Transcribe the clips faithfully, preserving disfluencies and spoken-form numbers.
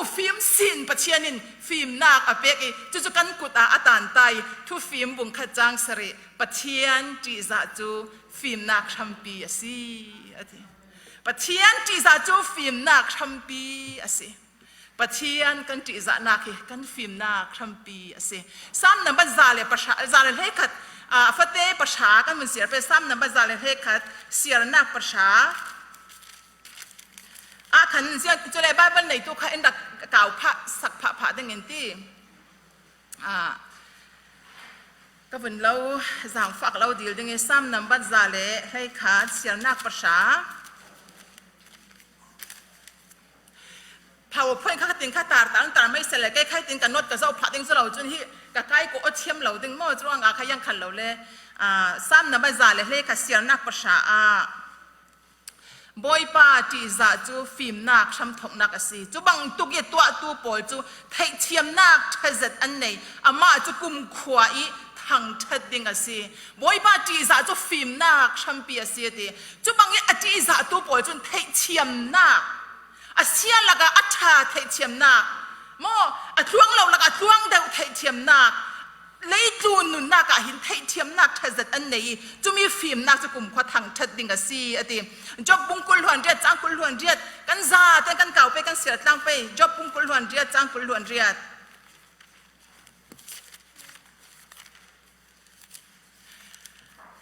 Fim sin Pathian in fimnak a pek i, cucu kan kut ah a tan ta i, Thufim bung khat cang sarih, Pathian ṭihzah cu fimnak hrampi a si, a ti. Pathian ṭihzah cu fimnak hrampi a si. Pathian kan ṭihzahnak hi kan fimnak hrampi a si. Salm nambat za le pahra, za le hleikhat, aa, a fate pahra kan vun siar pei, Salm nambat za le hleikhat, siarnak pahra. Ah khan ziah, cule Bible neitu kha in rak kau phah, sak phah phah ding in ti. Ah, ka vun lo, zaangfak lo dil ding i Salm nambat za le hleikhat, siarnak pahra. PowerPoint kha ka tin kha tar tar, tar mai sele, kei khai tin ka note ka zoh phah ding cu lo, cun hi ka kai ko a thiam lo ding maw, curuang a kha yang khan lo le. Ah, Salm nambat za le hleikhat, siarnak pahra ah. Bawipa ṭihzah cu fimnak hramthawknak a si. Cu bangtuk i a tuahtu pawl cu theihthiamnak ṭha zet an nei. Amah cu kumkhua i thangṭhat ding a si. Bawipa ṭihzah cu fimnak hrampi a si, a ti. Cu bang i a ṭihzahtu pawl cun theihthiamnak, a sia lakah a ṭha theihthiamnak, maw, a tluang lo lakah a tluang deuh theihthiamnak, leitlun nunnak ah hin theihthiamnak ṭha zet an nei i, cumi fimnak cu kumkhua thangṭhat ding a si, a ti. Job bung kul hluan riat, cang kul hluan riat, kan za te kan kau pei, kan siar tlang pei. Job bung kul hluan riat, cang kul hluan riat.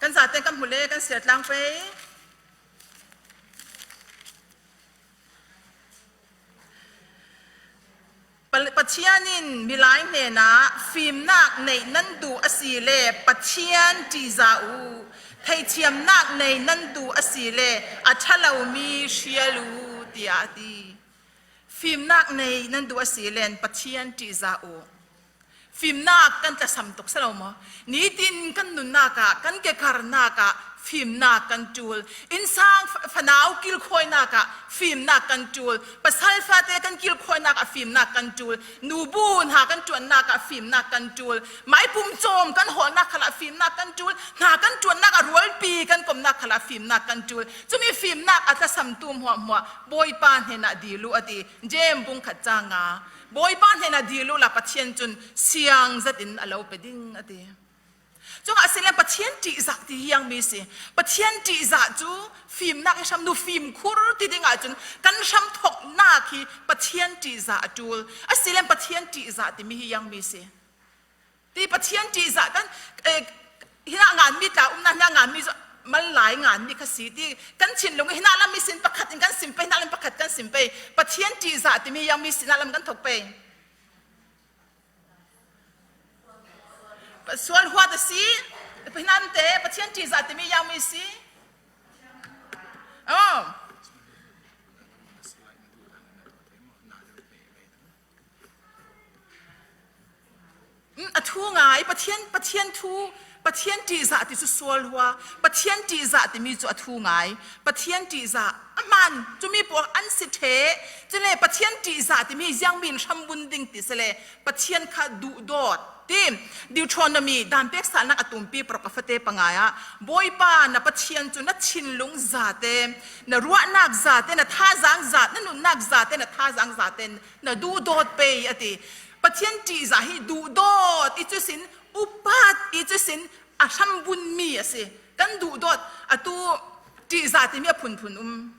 Kan za te kan hmu le kan siar tlang pei. Pa-, Pathian in milai hnenah fimnak neih nan duh a si le Pathian ṭihzah u, theihthiamnak neih nan duh a si le a ṭha lomi hrial u, tiah a ti. Fimnak neih nan duh a si len Pathian ṭihzah u. Fimnak kan tlasam tuk si lo maw? Nitin kan nunnak ah, kan kekarnak ah fimnak kan ṭul. Innsang fa-, fanau kilkhawinak ah fimnak kan ṭul. Pasal fate kan kilkhawinak ah fimnak kan ṭul. Nubu hna kan ṭuannak ah fimnak kan ṭul. Maipum cawm kan hawlnak khal ah fimnak kan ṭul. Hna kan ṭuannak ah rualpi kan komnak khal ah fimnak kan ṭul. Cumi fimnak a tlasamtu hmuahhmuah Bawipa hnenah dil u a ti. Jeim bung khat cang nga. Bawipa hnenah dil u la Pathian cun siang zetin a lo pe ding a ti. Cungah a si le Pathian ṭihzah ti hi ziangmi si. Pathian ṭihzah cu fimnak i hram, nu fimkhur ti dingah cun kan hramthawknak hi Pathian ṭihzah a ṭul. A si le Pathian ṭihzah timi hi ziangmi si. Ti Pathian ṭihzah kan, eh, hinah nganmi tla umnak, hinah nganmi cu Malai nganmi kha si ti kan thinlung i hinah lam i sin pakhat in kan sim pei, hinah lam pakhat kan sim pei. Pathian ṭihzah timi ziangmi si, hinah lam kan thok pei. Pa-, sual huat a si, hinah te Pathian ṭihzah timi ziangmi si. Oh. Mm, a thu ngai, Pathian, Pathian thu, Pathian ṭihzah ti cu sual hua, Pathian ṭihzah timi cu a thu ngai, Pathian ṭihzah a hmaan, cumi pawl an si ṭheh, cule Pathian ṭihzah timi ziangmi in hram bun ding ti si le, Pathian kha duhdawt. Ti, Deuteronomy, dan peksalnak a tumpi paruk a fate pangai ah, Bawipa na Pathian cu na thinlung zate, na ruahnak zate, na thazaang zate, na nunnak zate, na thazaang zate, na duhdawt pei a ti. Pathian ṭihzah hi duhdawt i cu sin, upat i cu sin, a hrambunmi a si. Kan duhdawt, atu ṭihzah timi a phunphun um.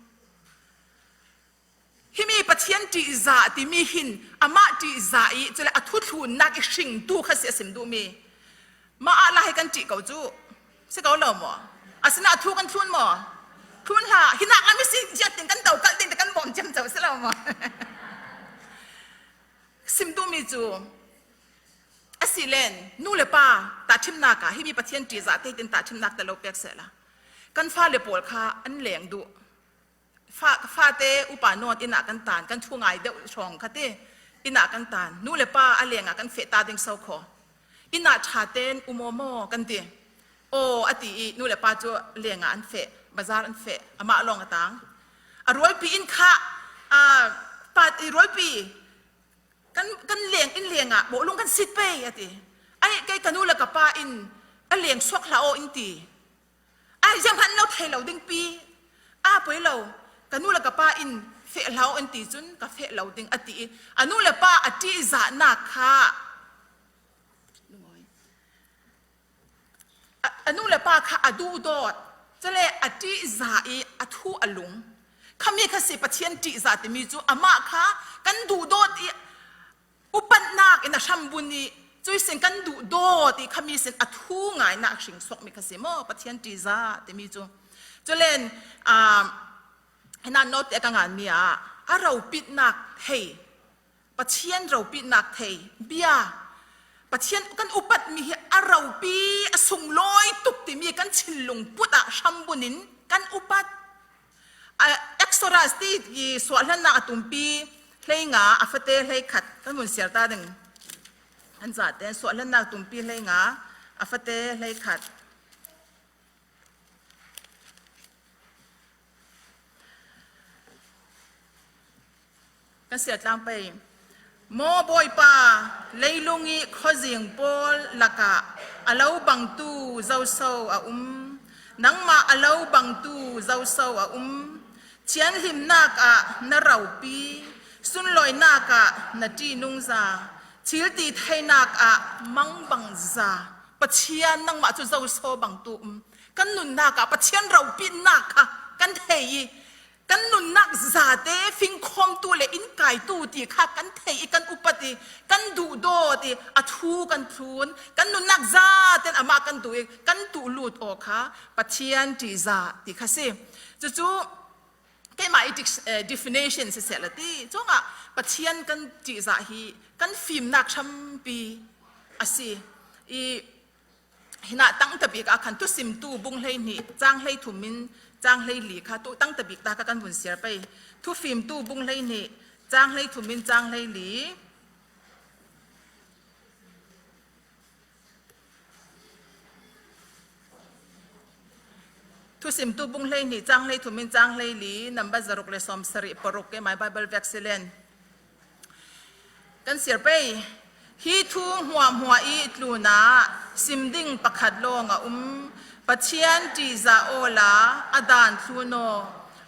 Himi Pathian ṭihzah timi hin amah ṭihzah i, cule a thuthlunnak i hringtu kha si a sim duhmi. Mah ah lah hi kan ṭih ko cu. Si ko lo maw? Asinain a thu kan thlun maw? Thlun hlah. Hinah lam i si ziahtin kan dokalh ding te kan bawm ciamco si lo maw? Sim duhmi cu a si len, nu le pa tahṭhimnak ah, himi Pathian ṭihzah te tin tahṭhimnak te lo pek sehla. Kan fale pawl kha an leng duh. Fa, fate upa nawn inn ah kan tan, kan thu ngai deuh hrawng kha ti. Inn ah kan tan, nu le pa a leng ah kan feh ta ding so kho. Inn ah ṭha tein um aw maw kan ti. Aw, a ti i nu le pa cu leng ah an feh, bazar an feh, amah lawng a tang. A rualpi in kha, aa, pa, i rualpi, kan, kan leng, inn leng ah bawlung kan sit pei a ti. Ai, kei ka nu le ka pa in a leng suak hlah aw in ti. Ai, zianghman lo thei lo ding pi. A poi lo, ka nu le ka pa in feh hlah un ti cun ka feh lo ding a ti i, a nu le pa a ṭihzahnak kha, a, a nu le pa kha a duhdawt, cule a ṭihzah i a thu a lung. Khami kha si Pathian ṭihzah timi cu, amah kha kan duhdawt i upatnak in a hram bun i, cui sin kan duhdawt i, khami sin a thu ngainak hring suakmi kha si maw, Pathian ṭihzah timi cu. Cule, aa, hinah note a ka nganmi ah a ropitnak thei, Pathian ropitnak thei, bia, Pathian kan upatmi hi a ropi, a sunglawi tuk timi kan thinlung put ah hram bunin kan upat. A, Exodus ti i suahhlannak a tumpi hleinga, a fate hleikhat kan vun siar ta ding. An zate suahhlannak tumpi hleinga, a fate hleikhat. Kan siatlang pei. Maw Bawipa, leilung i khuazing pawl lakah a lo bangtu zoso a um? Nangmah a lo bangtu zoso a um? Thianhlimnak ah na ropi, sunlawinak ah na ṭihnungza, thiltitheinak ah mangbangza, Pathian nangmah cu zoso bangtu um? Kan nunnak ah Pathian ropitnak kha kan thei i, kan nunnak zate fingkhawmtu le innkaitu ti kha kan thei i, kan upat i, kan duhdawt i, a thu kan thlun, kan nunnak zate in amah kan duh i, kan duhlut aw kha Pathian ṭihzah ti kha si. Cucu keimah i dik-, eh, definition siseh la ti cuangah Pathian kan ṭihzah hi kan fimnak ṭhampi a si i, hinah tangtabik ah khan Thusimtu bung hleihnih cang hleithum in cang hleili kha tu tangtabik ta kha kan vun siar pei. Thufimtu bung hleihnih cang hleithum in cang hleili. Thusimtu bung hleihnih cang hleithum in cang hleili, nambat zaruk le sawmsarih paruk, keimai Bible vek si len. Kan siar pei. Hi thu hmuahhmuah i tlunah sim ding pakhat lawng a um. Pathian ṭihzah awla a daan thlun aw.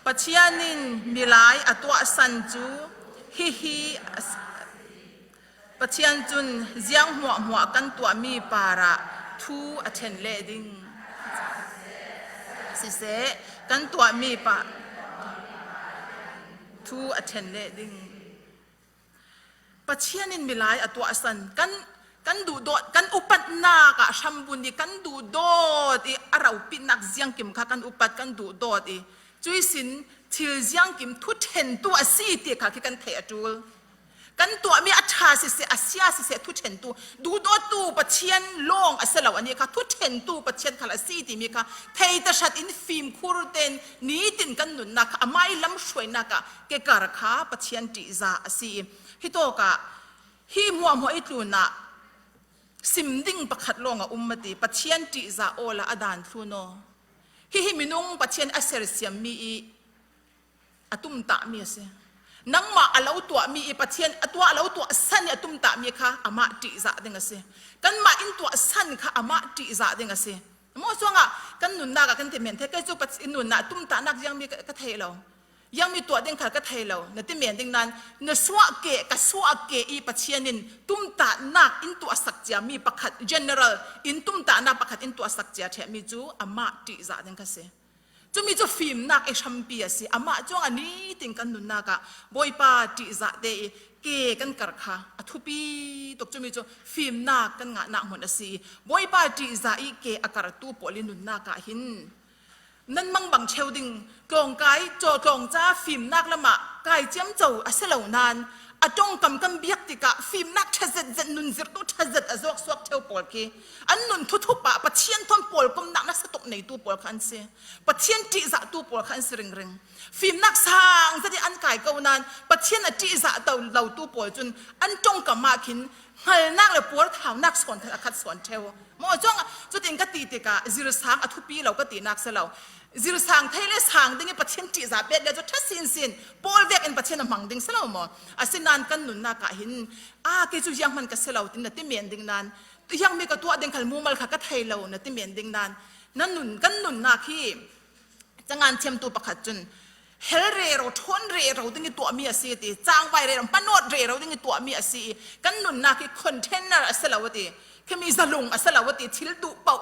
Pathian in milai a tuahsan cu hihi a si. Pathian cun ziang hmuahhmuah kan tuahmi parah thu a ṭhen leh ding. Siseh, kan tuahmi pa thu a ṭhen leh ding. Pathian in milai a tuahsan, kan, kan duhdawt, kan upatnak ah hram bun i, kan duhdawt i, a ropitnak ziangkim kha kan upat, kan duhdawt i, cui sin thil ziangkim thu ṭhentu a si ti kha khi kan theih a ṭul. Kan tuahmi a ṭha siseh, a sia siseh, thu ṭhentu, duhdawttu Pathian lawng a si lo, anih kha thu ṭhentu Pathian khal a si timi kha thei tahratin fimkhur tein nitin kan nunnak kha amai lamhruainak ah kekar kha Pathian ṭihzah a si i, hitawkah hi hmuahhmuah i tlunah sim ding pakhat lawng a um a ti, Pathian ṭihzah awla a daan thlun aw. Hihi minung Pathian a sersiammi i a tumtahmi a si. Nangmah a lo tuahmi i Pathian a tuah, a lo tuahsan i a tumtahmi kha amah ṭihzah ding a si. Kanmah in tuahsan kha amah ṭihzah ding a si. Maw cuangah kan nunnak ah kan ti men thei, kei cu Pathian nunnak tumtahnak ziangmi ka, ka thei lo. Ziangmi tuah ding khal ka thei lo, na ti men ding nain, na suah ke, ka suah ke i Pathian in tumtahnak in tuahsak ciami pakhat, general in tumtahnak pakhat in tuahsak cia ṭhehmi cu amah ṭihzah ding kha si. Cumi cu fimnak i hrampi a si. Amah cuang a nitin kan nunnak ah Bawipa ṭihzah te i ke kan kar kha a thupi tuk. Cumi cu fimnak kan ngahnak hmun a si. Bawipa ṭihzah i ke a kartu pawl i nunnak ah hin nan mangbang ṭheu ding, tlawngkai, caw tlawngca fimnak lamah kai ciamco a si lo nain, a ṭongkam kan biak tikah fimnak ṭha zetzet, nunzirhtu ṭha zet a zawksuak ṭheu pawl khi an nun thuthup ah Pathian thawn pawlkomnak nasa tuk neitu pawl kha an si. Pathian ṭihzahtu pawl kha an si ringring. Fimnak sang zet i an kai ko nain Pathian a ṭihzah to lotu pawl cun an ṭongkam ah khin hngalnak le puarthaunak sawn ṭhen a khat sawn ṭheu. Maw cuang, cutin ka ti tikah zirsang a thupi lo ka tinak si lo. Zirsang thei le sang ding i Pathian ṭihzah pek le cu ṭha sinsin, pawl vekin Pathian a hmang ding si lo maw? Asinain kan nunnak ah hin, a, kei cu zianghman ka si lo, tin na ti men ding nain, ziangmi ka tuah ding khal mumal kha ka thei lo, na ti men ding nain, na nun, kan nunnak hi, cangan thiamtu pakhat cun, hel rero, ṭhawn rero ding i tuahmi a si ti, cangvai rero, hmanawt rero ding i tuahmi a si i, kan nunnak hi container a si lo a ti, khimi zalung a si lo a ti, thil duh pauh,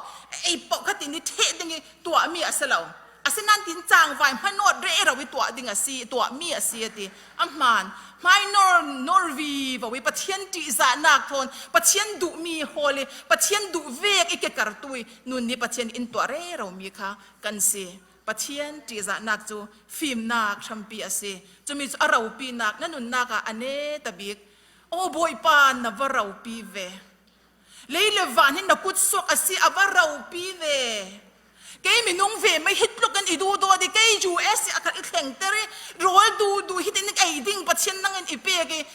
ei pauh khatin i theh ding i tuahmi a si lo. Asinain tin cangvai hmanawt rero i tuah ding a si, i tuahmi a si a ti. A hmaan, hmai nawr, nawr vivo i Pathian ṭihzahnak thawn, Pathian duhmi hawl i, Pathian duh vek i kekartu i, nun ni Pathian in tuah reromi kha kan si. Pathian ṭihzahnak cu fimnak hrampi a si. Cumi cu a ropinak, na nunnak ah a neta bik. Aw Bawipa, na va ropi ve. Lei le van hi na kutsuak a si, a va ropi ve. Kei minung ve mai hi tluk in i duhdaw dih, kei U S a kal i thlengter i, rawl duhduh hitin ei ding Pathian nangin i pek i,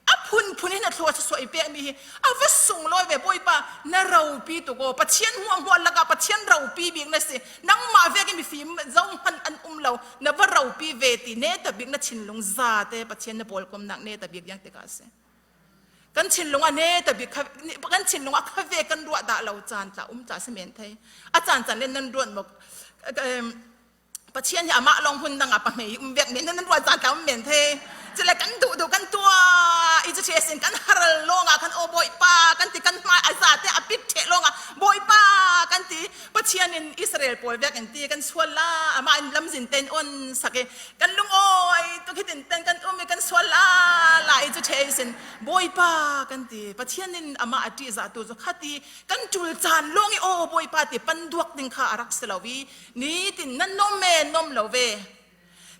a phunphun hi na thlua suasuah i pekmi hi a va sunglawi ve. Bawipa, na ropi tuk aw, Pathian hmuahhmuah lakah Pathian ropi bik na si. Nangmah vek i mifim zohman an um lo, na va ropi ve ti neta bik na thinlung zate Pathian na pawlkomnak neta bik ding tikah a si. Kan thinlung a neta bik kha, kan thinlung a kha ve kan ruah dah lo caan tla um tla si men thei. A caan caan le nan ruat mawk, em, Pathian hi amah lawng hun dang a pahmei um vek men, nan ruat caan tla um men thei. Cule kan duhduh kan tuah i cu thesin kan har lawngah kan aw Bawipa kan ti, kan hmai a zate a pit ṭheh lawngah Bawipa kan ti. Pathian in Israel pawl vek in ti kan sual la, amah in lamzin ten on sak i, kan lungawi tuk hitin ten kan um i kan sual la, la i cu ṭheh i sin, Bawipa kan ti. Pathian in amah a ṭihzahtu cu khat i kan ṭul caan lawng i aw Bawipa ti pan duak ding kha a rak si lo i, nitin na nom e nom lo ve.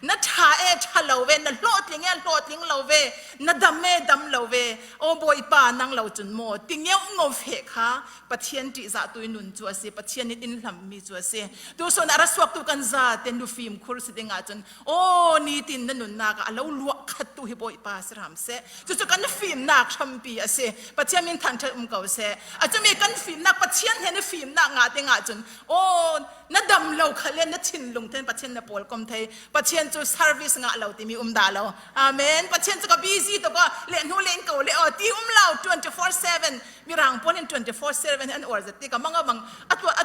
Na ṭha e ṭha lo ve, na hlawhtling e hlawhtling lo ve, na dam e dam lo ve, aw Bawipa nang lo cun maw, ti ngeungau feh kha Pathian ṭihzahtu i nun cu a si, Pathian in in hlammi cu a si. Tusawn a ra suaktu kan zate nufim khur si ding ahcun, aw nitin na nunnak ah a lo luah khattu hi Bawipa si hram seh. Cucu kan fimnak hrampi a si. Pathian min thangṭhat um ko seh. A cumi kan fimnak, Pathian hnen i fimnak ngah ding ahcun, aw na dam lo khal le na thinlung ten Pathian na pawlkom thei. Pathian cu service ngah lo timi um dah lo. Amen. Pathian cu ka busy tuk aw, le hnu le in ko le aw, ti um lo, twenty four seven. Mirang pawl in twenty four seven an uar zat ti ka mang a mang. A tuah, a,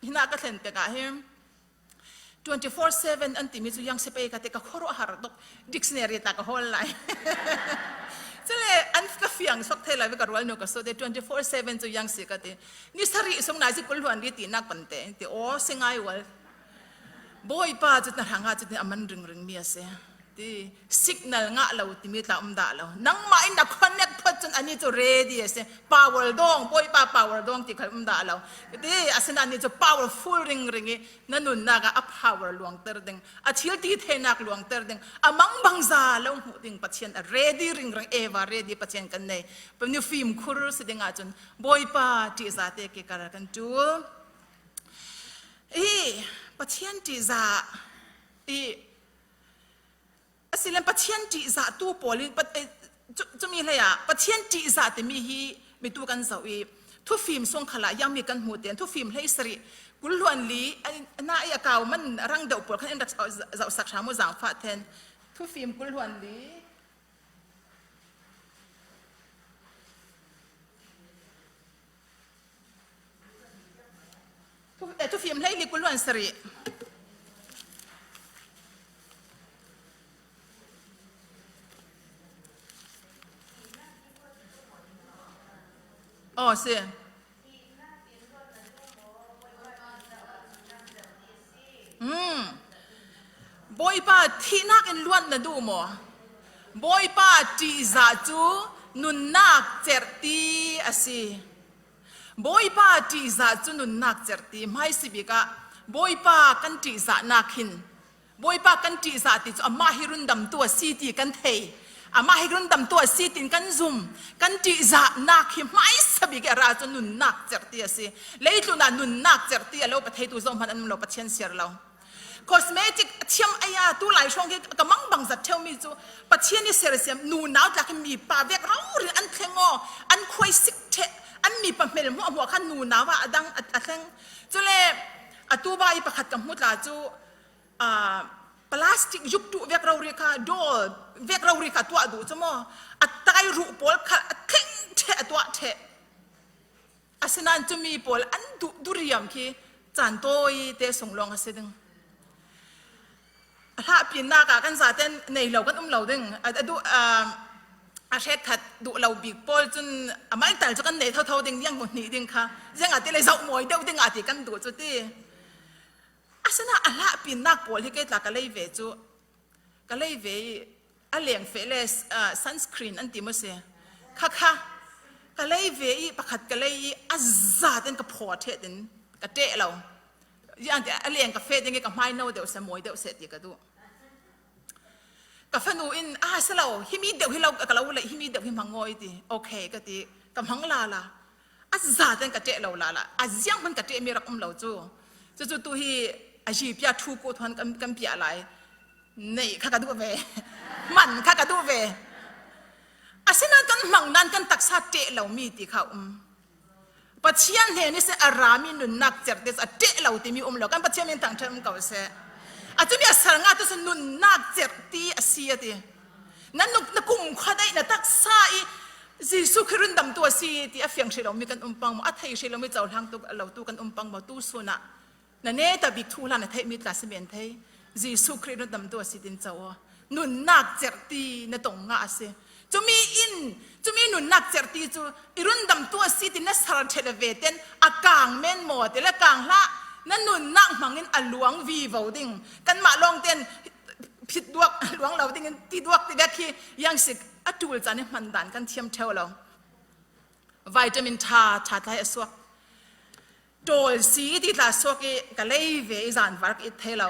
hinah ka thlen pek ah hi. Twenty four seven an timi cu yang si pei ka ti, ka khuaruah har tuk, dictionary ta ka hawl lai. Cule an ka fiang suak thei lai ve, ka rualnu ka sawh te, twenty four seven cu yang si ka ti. Ni sarih sung nai si kul hluan li tinak pan te, ti aw si ngai ual. Bawipa cu na hrangah cu a man ringring mi a si. Ti signal ngah lo timi tla um dah lo. Nangmah in na connect phot cun ani cu ready a si. Power dawng, Bawipa power dawng ti khal um dah lo. Ti asinain ani cu powerful ringring i na nunnak ah a power luangter ding, a thil ti theinak luangter ding, a mangbangza lo hmuh ding Pathian a ready ringring, ever ready Pathian kan nei. Nufim khur si ding ahcun Bawipa ṭihzate kikar kan ṭul. I Pathian ṭihzah i, a si len Pathian ṭihzahtu pawl in, Pat-, eh, cu-, cumi hlei ah Pathian ṭihzah timi hi mitu kan zoh i, thufim sung khalah yang mi kan hmuh tein, thufim hlei sarih, kul hluan li, a, na i a kau man rang deuh pawl khan in rak zoh, zohsak hram u zangfah then. Thufim kul hluan li. Thu-, eh, thufim hlei li kul hluan sarih. Aw, si. Hmm. Bawipa thihnak in luat na duh maw? Bawipa ṭihzah cu nunnak cerhti a si. Bawipa ṭihzah cu nunnak cerhti, hmaisabik ah Bawipa kan ṭihzahnak hin, Bawipa kan ṭihzah ti cu amah hi rundamtu a si ti kan thei. Amah hi rundamtu a si tin kan zum. Kan ṭihzahnak hi hmaisabik i a ra cu nunnak cerhti a si. Leitlun ah nunnak cerhti a lo pe theitu zohhmanh an um lo, Pathian siar lo. Cosmetic a thiam ei a, tu lai hrawng hi ka mangbang zat ṭheumi cu Pathian i sersiam nunau tla khin mipa vek rori an thleng aw, an khuai sik ṭheh, an mipa hmel hmuahhmuah khan nunau ah a dang a, a thleng. Cule a tu ba i pakhat ka hmu tla cu, aa, plastic yuktu vek rori kha, doll vek rori kha tuah duh cu maw, a tai ruh pawl kha a thleng ṭheh, a tuah ṭheh. Asinain cumi pawl an duh duriam khi caan tawi te sung lawng a si ding. A hlahpinnak ah kan zaten nei lo kan um lo ding. A, a duh, a, a hrekkhat duh lo bik pawl cun a maltal cu kan nei thotho ding, ziang hnih ding kha. Ziangahtile zoh mawi deuh ding ah ti kan duh cu ti. Asinain a hlahpinnak pawl hi kei tla ka lei ve cu, ka lei ve i a leng feh le, ah, sunscreen an ti maw si? Kha kha, ka lei ve i pakhat ka lei i a zaten ka phaw ṭheh tin ka ṭeh lo. Ziang ti a leng ka feh ding i ka hmai no deuh seh, mawi deuh seh ti ka duh. Ka fanu in, "A si lo, himi deuh hi lo, ka lo lei, himi deuh hi hmang maw," i ti. "Okay," ka ti, ka hmang lala. A zaten ka ṭeh lo lala. A zianghman ka ṭehmi rak um lo cu. Cucu tu hi a zipia thu ko thuan kan, kan piah lai. Neih kha ka duh ve. Hman kha ka duh ve. Asinain kan hmang nain kan taksa ṭeh lomi ti kha um. Pathian hnen ihsin a rami nunnak cerh te cu a ṭeh lo timi um lo. Kan Pathian min thangṭhat um ko seh. A cumi a ser ngah tu cu nunnak cerh ti a si a ti. Na nu-, na kumkhua daih, na taksa i Jesuh Khrih rundamtu a si ti a fiang hrih lomi kan um pang maw? A thei hrih lomi cohlang tu, lo tu kan um pang maw? Tu sunah na neta bik thuhla na theihmi tla si men thei. Jesuh Khrih rundamtu a si tin co aw. Nunnak cerh ti na tong ngah a si. Cumi in, cumi nunnak cerh ti cu i rundamtu a si tin na ser ṭheh ve ten a kang men maw ti le kang hlah, na nunnak hmangin a luang vivo ding. Kanmah lawngten phit duak luang lo dingin ti duak ti vek hi, ziang si, a ṭul caan i hman dan kan thiam ṭheu lo. Vitamin ṭha, ṭha tlai a suak. Ṭawl si i ti tla suak i ka lei ve i zanvar ka it thei lo.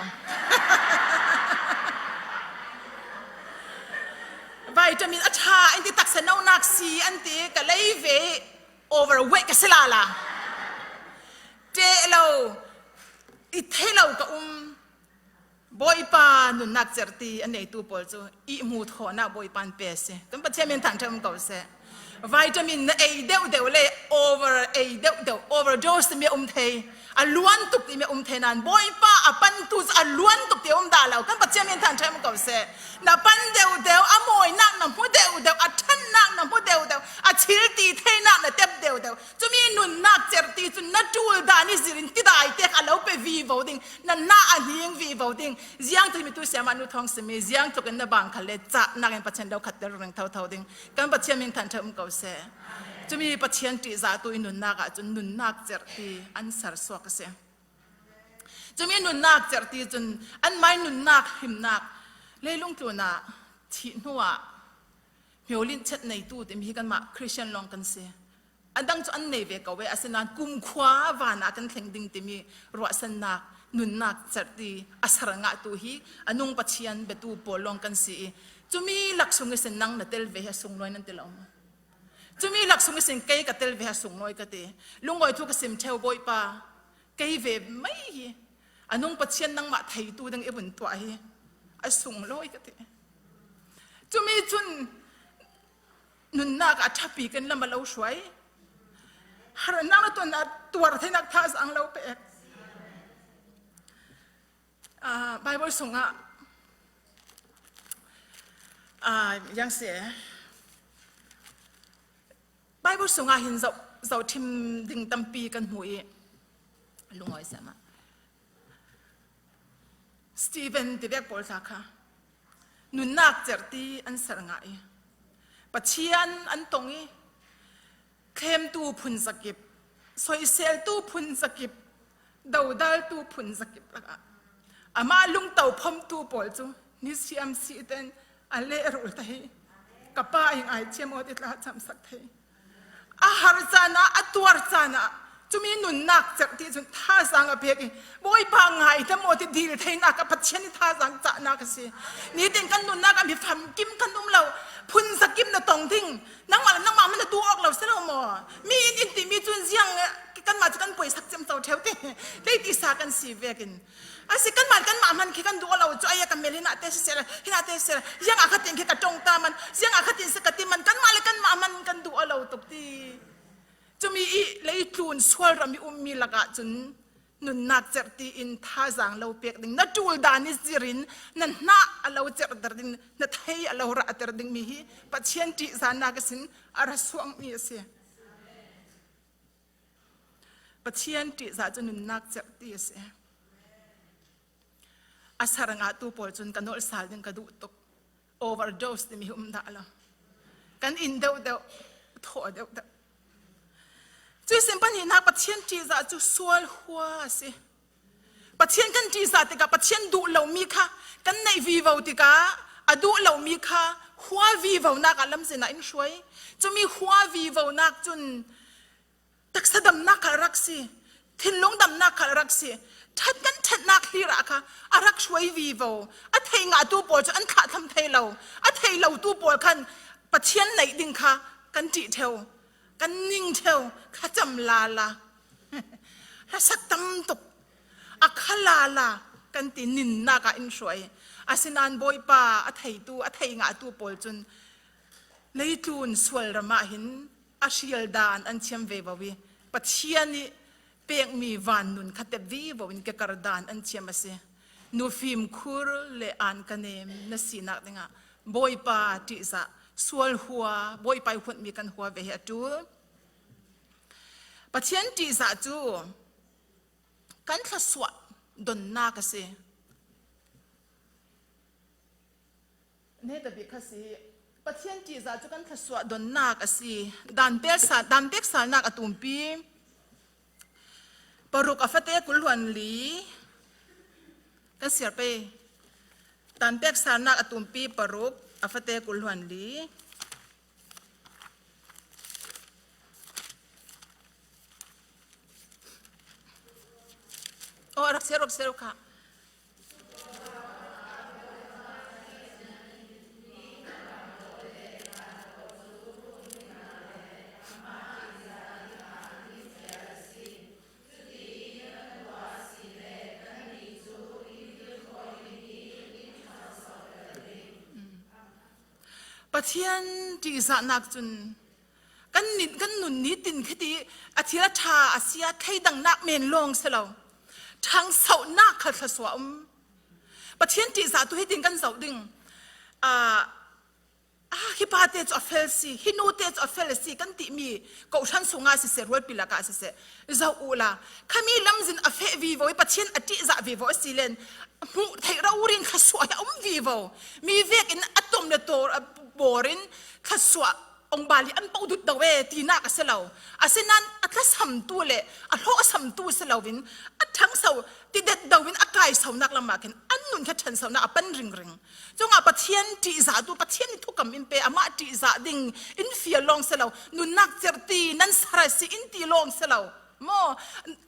Vitamin a ṭha in ti, taksa nonak si an ti, ka lei ve i overweight ka si lala. Ṭeh lo, i thei lo ka um. Bawipa nunnak cerh ti a neitu pawl cu ihmu thawhnak Bawipa in pe a si. Kan Pathian min thangṭhat um ko seh. Vitamin na ei deuh deuh le over ei deuh deuh, overdose timi a um thei. A luan tuk timi a um thei nain Bawipa a pantu cu a luan tuk ti a um dah lo. Kan Pathian min thangṭhat um ko seh. Na pan deuh deuh, a mawinak na hmu deuh deuh, a ṭhatnak na hmu deuh deuh, a thil ti theinak na tep deuh deuh. Cumi nunnak cerh ti cun na ṭul dan i zirin tidai te kha a lo pe vivo ding, na hna a hning vivo ding. Ziang tu mi tu siama nu thawng simi, ziang tlukin na bang khal le cahnak in Pathian lo khatter ring thotho ding. Kan Pathian min thangṭhat um ko seh. Cumi Pathian ṭihzahtu i nunnak ah cun nunnak cerh ti an ser suak a si. Cumi nunnak cerh ti cun anmai nunnak himnak leilung tlunah thih hnuah hmio linchet neitu timi hi kanmah Khristian lawng kan si. A dang cu an nei ve ko ve, asinain kumkhua vanah kan thleng ding timi ruahsannak, nunnak cerh ti a ser ngahtu hi a nung Pathian biatu pawl lawng kan si i, cumi lak sung ihsin nang na tel ve hi a sunglawi nan ti lo maw? Cumi lak sung ihsin kei ka tel ve hi a sunglawi ka ti. Lungawi thu ka sim ṭheu, Bawipa, kei ve mai hi a nung Pathian nangmah theitu ding i vun tuah hi a sunglawi ka ti. Cumi cun nunnak a ṭhapi kan lam a lo hruai. Harnak na tuan a tuar theinak thazaang lo pek. Ah, Bible sungah, ah, ziang si. Bible sungah hin zoh, zohṭhim ding tampi kan hmu i lungawi siama. Stephen ti vek pawl tla kha nunnak cerh ti an ser ngah i, Pathian an tong i, thlemtu phun zakip, soiseltu phun zakip, dodaltu phun zakip lakah amah lungto phomtu pawl cu nisiam siten a lehrul ta hi. Ka pa i ngaithiam aw ti tla camsak thei. A har caan ah, a tuar caan ah, cumi nunnak cerh ti cun thazaang a pek i, Bawipa ngaidam aw ti dil theinak a Pathian i thazaang cahnak a si. Nitin kan nunnak ah mi famkim kan um lo, phun zakip na tong ding, nangmah le nangmah hmanh na duh awk lo si lo maw? Mi in in timi cun ziang, kanmah cu kan puaisak ciamco ṭheu ti, tleitisa kan si vekin. A si, kanmah, kanmah hmanh khi kan duh lo cu, ai, ka mel hinah te siseh le, hinah te siseh le, ziangah khatin khi ka ṭong ta man, ziangah khatin si ka ti man, kanmah le kanmah hmanh kan duh lo tuk ti. Cumi i leitlun sual ram i ummi lakah cun nunnak cerh ti in thazaang lo pek ding, na ṭul dan i zirin na hna a lo cerhter ding, na thei a lo rahter dingmi hi Pathian ṭihzahnak ihsin a ra suakmi a si. Pathian ṭihzah cu nunnak cerh ti a si. A sar ngahtu pawl cun ka nolh sal ding ka duh tuk. Overdose timi hi um dah lo. Kan in deuh deuh, thawh deuh deuh. Cuih sin pahnihnak Pathian ṭihzah cu sual hua a si. Pathian kan ṭihzah tikah Pathian duh lomi kha kan neih vivo tikah a duh lomi kha hua vivonak ah lamzin ah in hruai. Cumi hua vivonak cun taksa damnak khal a rak si, thinlung damnak khal a rak si, ṭhat kan ṭhatnak hlir ah kha a rak hruai vivo. A thei ngahtu pawl cu an thlahthlam thei lo, a thei lotu pawl khan Pathian neih ding kha kan ṭih ṭheu, kan ning ṭheu, kha cam lala. Hlasak tam tuk, a kha lala kan ti ninnak ah in hruai. Asinain Bawipa a theitu, a thei ngahtu pawl cun leitlun sual ram ah hin a hrial dan an thiam ve vo i, Pathian ih pekmi van nun kha tep vivo in kekar dan an thiam a si. Nu fimkhur le an ka nem na sinak dingah Bawipa ṭihzah sual hua, Bawipa ih huatmi kan hua ve hi a ṭul. Pathian ṭihzah cu kan thlasuah donnak a si. Netabik kha si. Pathian ṭihzah cu kan thlasuah donnak a si. Dan peksa, dan peksalnak a tumpi paruk a fate kul hluan li. Kan siar pei. Dan peksalnak a tumpi paruk a fate kul hluan li. Oh, a rak siar, rak siar kha. Pathian ṭihzahnak cun kan ni, kan nun nitin khiti a thil a ṭha a sia thleidangnak men lawng si lo. Ṭhangsohnak khal thlasuah um. Pathian ṭihzah tu hitin kan zoh ding. Ah, ah, hi pate cu a fel si, hi nute cu a fel a si kan timi kohhran sungah siseh, rualpi lakah siseh, zoh uhla, khami lamzin a feh vivo i Pathian a ṭihzah vivo a si len hmuh theih rori in thlasuah hi a um vivo. Mi vekin a tom le tawr a bawr in thlasuah ong bal hi an poh dut do e tinak a si lo. Asinain a thlasamtu le a hlawhsamtu si loin a ṭhangso tidet do in a kaisonak lamah khin an nun kha ṭhansonak a pan ringring. Cungah Pathian ṭihzahtu, Pathian ih thukam in pe, amah ṭihzah ding in fial lawng si lo, nunnak cerh ti nan sar a si in ti lawng si lo. Maw,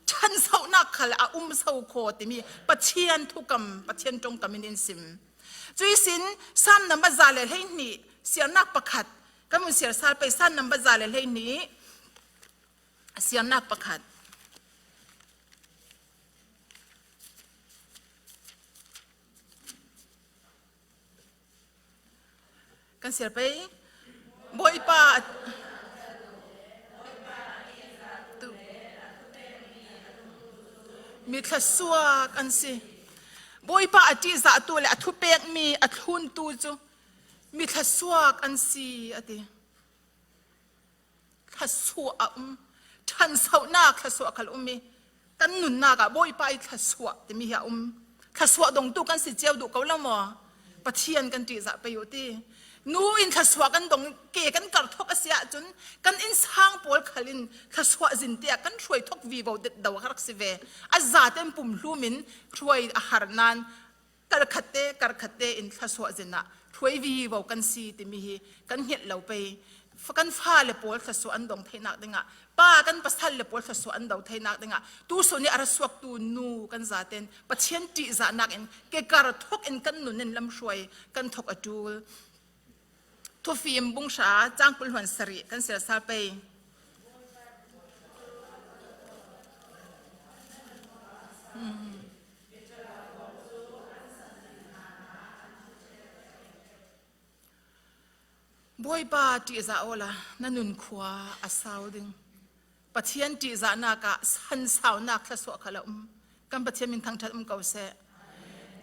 ṭhansohnak khal a um so khaw timi Pathian thukam, Pathian ṭongkam in in sim. Cuih sin Salm number za le hleihnih, siarnak pakhat, kan vun siar sal pei, Salm number za le hleihnih, siarnak pakhat. Kan siar pei. Bawipa a, tu, mi thlasuak an si. Bawipa a ṭihzahtu le a thupekmi a thluntu cu mi thlasuak an si, a ti. Thlasuah a um. Ṭhansohnak thlasuah khal um i kan nunnak ah Bawipa ih thlasuah timi hi a um. Thlasuah dongtu kan si cio duh ko lo maw? Pathian kan ṭihzah pei uh ti. Nu in thlasuah kan dong, ke kan karh thok a si ahcun kan innsang pawl khal in thlasuah zin tiah kan hruai thok vivo det do a rak si ve. A zaten pumhlum in hruai a har nain karhkhatte, karhkhatte in thlasuah zin ah hruai vivo kan si timi hi kan hngalh lo pei. Fa, kan fale pawl thlasuah an dong theihnak dingah, pa kan pasal le pawl thlasuah an do theihnak dingah, tusun ih a ra suaktu nu kan zaten Pathian ṭihzahnak in kekar thok in kan nun in lamhruai kan thok a ṭul. Thufim bung hra, cang kul hluan sarih, kan siar sal pei. Bawipa ṭihzah awla na nun khua a sau ding. Pathian ṭihzahnak ah sansaunak thlasuah khal a um. Kan Pathian min thangṭhat um ko seh.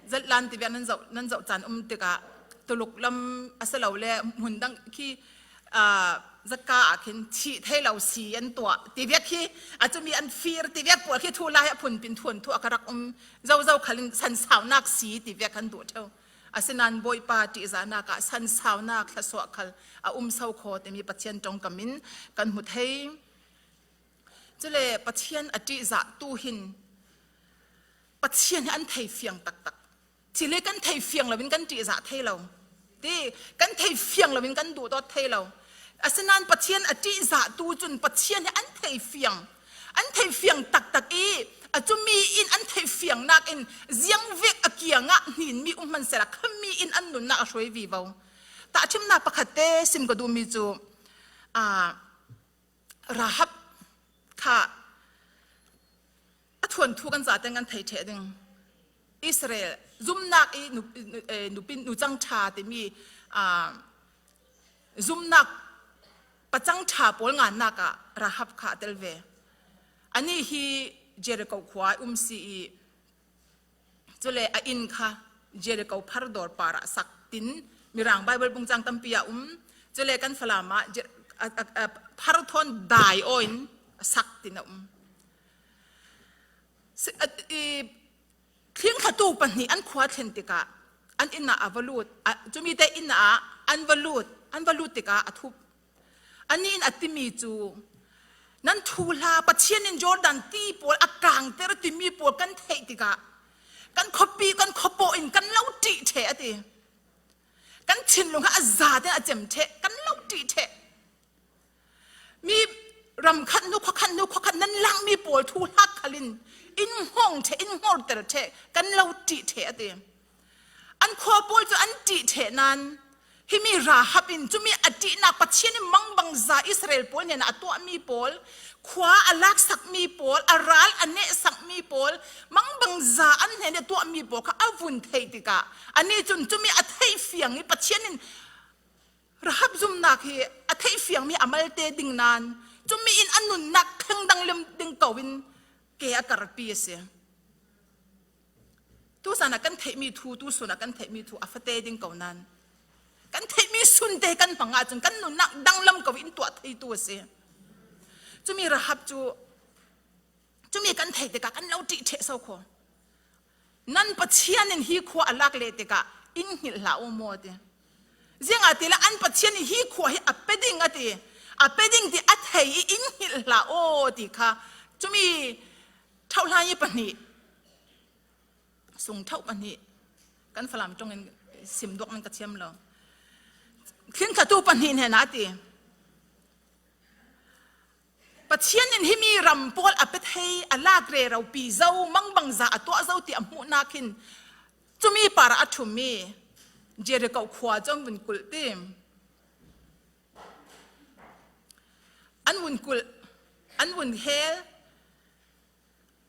Zatlan tivek nan zoh, nan zoh caan um tikah Tuluk lam a si lo le hmun dang khi, aa, zaka ah khin thih thei lo si an tuah ti vek hi, a cumi an fir ti vek pawl khi thu lai a phunpin thuanthu a ka rak um zozo khalin sansaunak si ti vek an duh theu. Asinan Bawipa ṭihzahnak ah sansaunak thlasuah khal a um so khaw timi Pathian ṭongkam in kan hmu thei. Cule Pathian a ṭihzahtu hin Pathian hi an thei fiang taktak. Cile kan thei fiang loin kan ṭihzah thei lo. Ti, kan thei fiang loin kan duhdawt thei lo. Asinan Pathian a ṭihzahtu cun Pathian hi an thei fiang. An thei fiang taktak i, a cumi in an thei fiangnak in ziangvek a kiangah hninmi um hmansehla khami in an nunnak a hruai vivo. Tahṭhimnak pakhatte sim ka duhmi cu, aa, Rahab kha a thuanthu kan zaten kan thei ṭheh ding. Israel zumnak i nu, nu, eh, nupi, nucang ṭha timi, aa, zumnak pacang ṭha pawl ngannak ah Rahab kha a tel ve. Ani hi Jericho khua i um si i, cule a inn kha Jericho phar dawr parah sak tin Mirang Bible bungcang tampi ah um. Cule kan Falam ah Jer-, a, a, a, phar thawn dai aw in a sak tin a um. Si-, a, i, thlingthlatu pahnih an khua thlen tikah an inn ah a va lut, a, cumi te inn ah an va lut, an va lut tikah a thup. Anih in a timi cu, nan thuhla Pathian in Jordan ti pawl a kangter timi pawl kan theih tikah kan khuapi, kan khuapaw in kan lo ṭih ṭheh a ti. Kan thinlung kha a zaten a cem ṭheh, kan lo ṭih ṭheh. Mi ram khat hnu, khua khat hnu, khua khat nan langmi pawl thuhla khalin in hngawng ṭheh, in hngorter ṭheh, kan lo ṭih ṭheh a ti. An khua pawl cu an ṭih ṭheh nain, himi Rahab in cumi a ṭihnak Pathian in mangbangza Israel pawl hnenah a tuahmi pawl, khua a laksakmi pawl, a ral a nehsakmi pawl, mangbangza an hnen a tuahmi pawl kha a vun theih tikah, anih cun cumi a theih fiang i Pathian in Rahab zumnak hi a theih fiangmi a malte ding nain, cumi in a nunnak thleng danglam ding ko in ke a karpi a si. Tuzan ah kan theihmi thu, tusun ah kan theihmi thu a fate ding ko nain, kan theihmi sunte kan hmang ahcun kan nunnak danglam ko in tuah theitu a si. Cumi Rahab cu, cumi kan theih tikah kan lo ṭih ṭheh so kho. Nan Pathian in hi khua a lak leh tikah in hngilh hlah aw maw a ti. Ziangahtile an Pathian in hi khua hi a pe ding a ti. A pe ding ti a thei i in hngilh hlah aw ti kha. Cumi Ṭhauhhlai i pahnih, sung ṭhauh pahnih, kan Falam ṭongin sim duak nan ka thiam lo. Thlingthlatu pahnih hnenah a ti. Pathian in himi ram pawl a pe thei, a lak rero pi zo, mangbangza a tuah zo ti a hmuhnak hin cumi parah a ṭhummi Jericho khua cu an vun kulh ti. An vun kulh, an vun hel,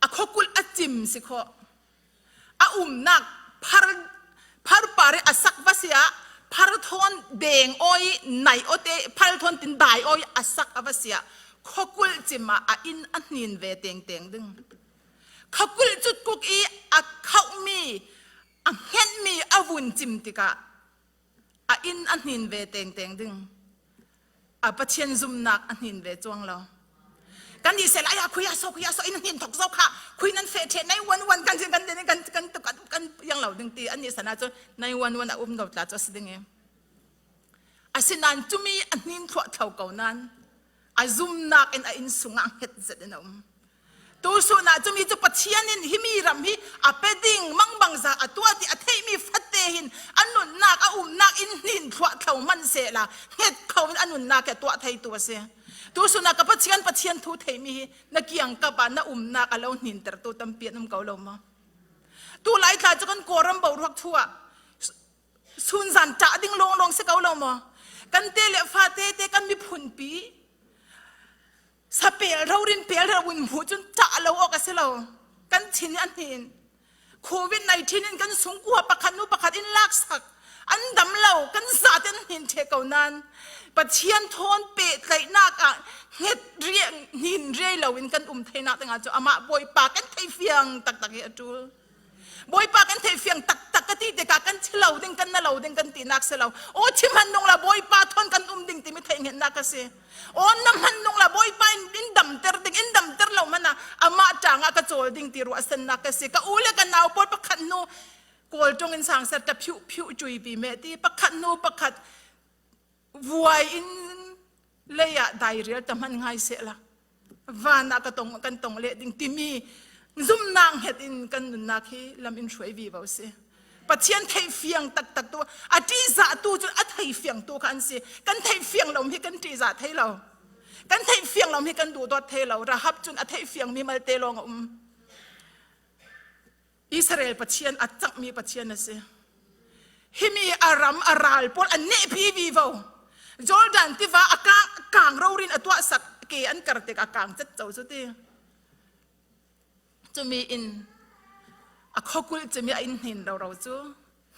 a khuakulh a cim si khawh. A umnak phar, phar par i a sak va si ah, phar thawn deng aw i nai aw te, phar thawn tin dai aw i a sak a va si ah, khuakulh cim ah a inn a hnin ve tengteng ding. Khuakulh cutkuk i a khauhmi, a hngetmi a vun cim tikah, a inn a hnin ve tengteng ding. A Pathian zumnak a hnin ve cuang lo. Kan nih sehla, "Ai, a khui a so, khui a so, inn a hnin thok zo kha, khui nan feh ṭheh, nine one one kan, kan, kan, kan, kan, kan piang lo ding," ti an nih sana cu nine one one a um lo tla cu a si ding i. Asinain cumi a hnin thluahthlo ko nain a zumnak in a inn sungah hnget zet in a um. Tusun ah cumi cu Pathian in himi ram hi a pe ding, mangbangza a tuah ti a theihmi fate hin a nunnak, a umnak in hnin thluahthlo hmansehla hnget kho in a nunnak hi a tuah theitu a si. Tusun ah ka Pathian, Pathian thu theimi hi na kiangkap ah na umnak a lo hnintertu tampi an um ko lo maw? Tu lai tla cu kan Kawlram boruak thu ah sunzan ṭah ding lawnglawng si ko lo maw? Kan te le fate te kan miphunpi sapel rori in pel rero in hmuh cun ṭah lo awk a si lo. Kan thin i a hnin. Covid nineteen in kan sungkua pakhat hnu pakhat in laksak. An dam lo, kan zate an hnin ṭheh ko nain Pathian thawn pehtlaihnak ah hnget riah, hnin riai lo in kan um theinak dingah cu amah Bawipa kan thei fiang taktak hi a ṭul. Bawipa kan theihfiang taktak ka ti tikah kan thi lo ding, kan na lo ding kan tinak si lo. Aw, thi hman nung la Bawipa thawn kan um ding timi theihngetnak a si. Aw, na hman nung la Bawipa in, in damter ding, in damter lo hmanah amah tangah ka cawl ding ti ruahsannak a si. Ka u le ka nau pawl pakhat nu Kawl ṭawng in sangser ta phiuh phiuh cuipi meh ti, pakhat nu pakhat vuai in lei ah dairial ta hman ngai sehla, vanah ka tong, kan tong leh ding timi zumnak hnget in kan nunnak hi lam in hruai vivo si. Pathian theihfiang taktak tu, a ṭihzahtu cun a theihfiangtu kha an si. Kan theihfiang lo hi kan ṭihzah thei lo. Kan theihfiang lo hi kan duhdawt thei lo. Rahab cun a theihfiangmi malte lawng a um. Israel Pathian a cangmi Pathian a si. Himi a ram a ral pawl a nehpi vivo. Jordan tiva a kang, kang rorin a tuahsak ke an kar tikah a kang cetco cu ti. Cumi in a khuakulh cumi a in hnin roro cu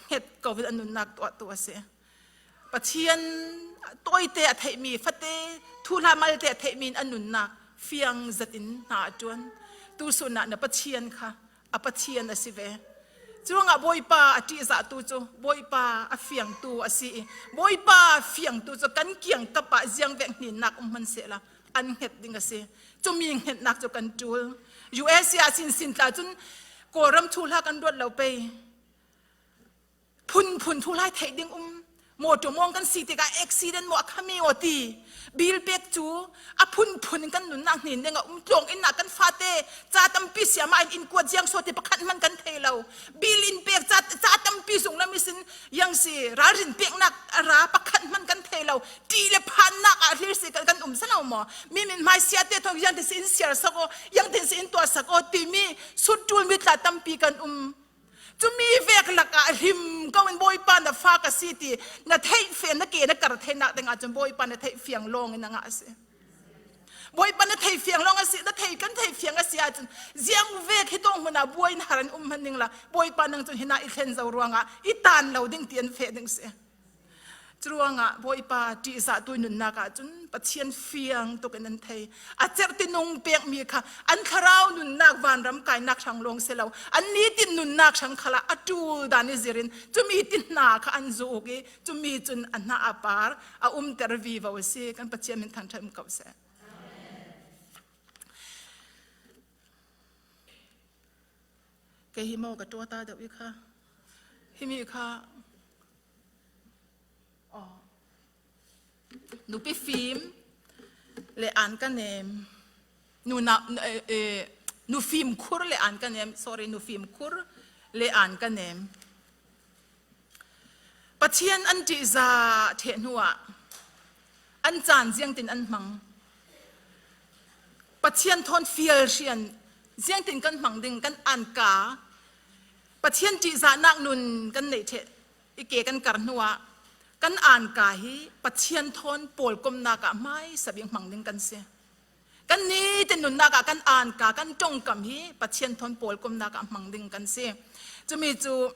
hnget ko in a nunnak tuahtu a si. Pathian tawite a theihmi, fate, thuhla malte a theihmi in a nunnak fiang zetin hna a ṭuan. Tusun ah na Pathian kha a Pathian a si ve. Curuangah Bawipa a ṭihzahtu cu Bawipa a fiangtu a si i, Bawipa fiangtu cu kan kiangkap ah ziangvek hninnak um hman sehla an hnget ding a si. Cumi hngetnak cu kan ṭul. U S A ah sinsin tla cun Kawlram thuhla kan ruat lo pei. Phunphun thuhlai theih ding um. Mawṭaw mawng kan si tikah accident maw a khami aw ti. Bill pek cu a phunphun in kan nunnak hnin ding a um. Tlawng inn ah kan fate ca tampi siama in innkuat ziang saw ti pakhat hman kan thei lo. Bill in pek ca, ca tampi zung lam ihsin yang si ralrin peknak a ra pakhat hman kan thei lo. Ṭih le phannak ah hlir si kan, kan um si lo maw? Mi min hmaisia te thawng yang tin si in siar sak aw, yang tin si in tuah sak aw timi sut ṭul mi tla tampi kan um. Cumi vek lakah hlim ko in Bawipa na fa ka si ti na theih fe, na ke na kar theinak dingah cun Bawipa na theih fiang lawng in a ngah a si. Bawipa na theih fiang lawng a si, na theih kan theih fiang a si ahcun ziang vek hi tawng hmun ah buai in har an um hman ning la, Bawipa nang cun hinah i thlen zo ruangah i tan lo ding ti an feh ding si. Curuangah Bawipa ṭihzahtu nunnak ahcun Pathian fiang tuk in an thei. A cerh tinung pekmi kha an thlarau nunnak vanram kainak hrang lawng si lo, an nitin nunnak hrang khalah a ṭul dan i zir in cumi ti hna kha an zuk i cumi cun a hna a par a umter vivo a si. Kan Pathian min thangṭhat um ko seh. Kei hi maw ka ṭuata deuh i kha. Himi kha, aw. Nupi fim le an ka nem. Nuna, eh, eh, nufim khur le an ka nem. Sorry, nufim khur le an ka nem. Pathian an ṭihzah ṭheh hnuah an caan ziangtin an hmang? Pathian thawn fial hrian ziangtin kan hmang ding kan anka? Pathian ṭihzahnak nun kan neih ṭheh i ke kan kar hnuah kan anka hi Pathian thawn pawlkomnak ah hmaisa bik hmang ding kan si. Kan nitin nunnak ah kan anka, kan ṭongkam hi Pathian thawn pawlkomnak ah hmang ding kan si. Cumi cu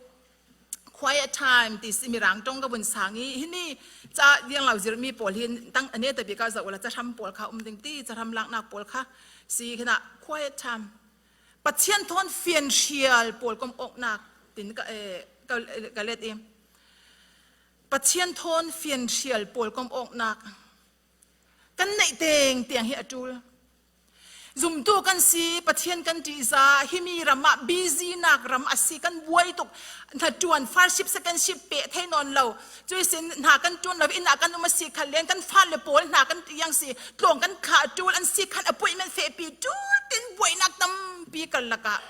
quiet time ti si, Mirang ṭong ka vun sang i, hini ca diang lo zirmi pawl hi tang a neta bik ah zoh ula, cahram pawl kha um ding ti, cahram laknak pawl kha si khinah quiet time. Pathian thawn fianhrial pawlkom awknak tin ka, eh, ka, ka let i, Pathian thawn fianhrial pawlkom awknak kan neih tengteng hi a ṭul. Zumtu kan si, Pathian kan ṭihzah, himi ram ah busy-nak ram a si, kan buai tuk, hnaṭuan, first shift, second shift peh thei nawn lo. Cuihsin hna kan ṭuan lo, inn ah kan um a si khan len, kan fale pawl hna kan tiang si, tlawng kan khah ṭul an si khan appointment fehpi ṭul tin buainak tampi kal lakah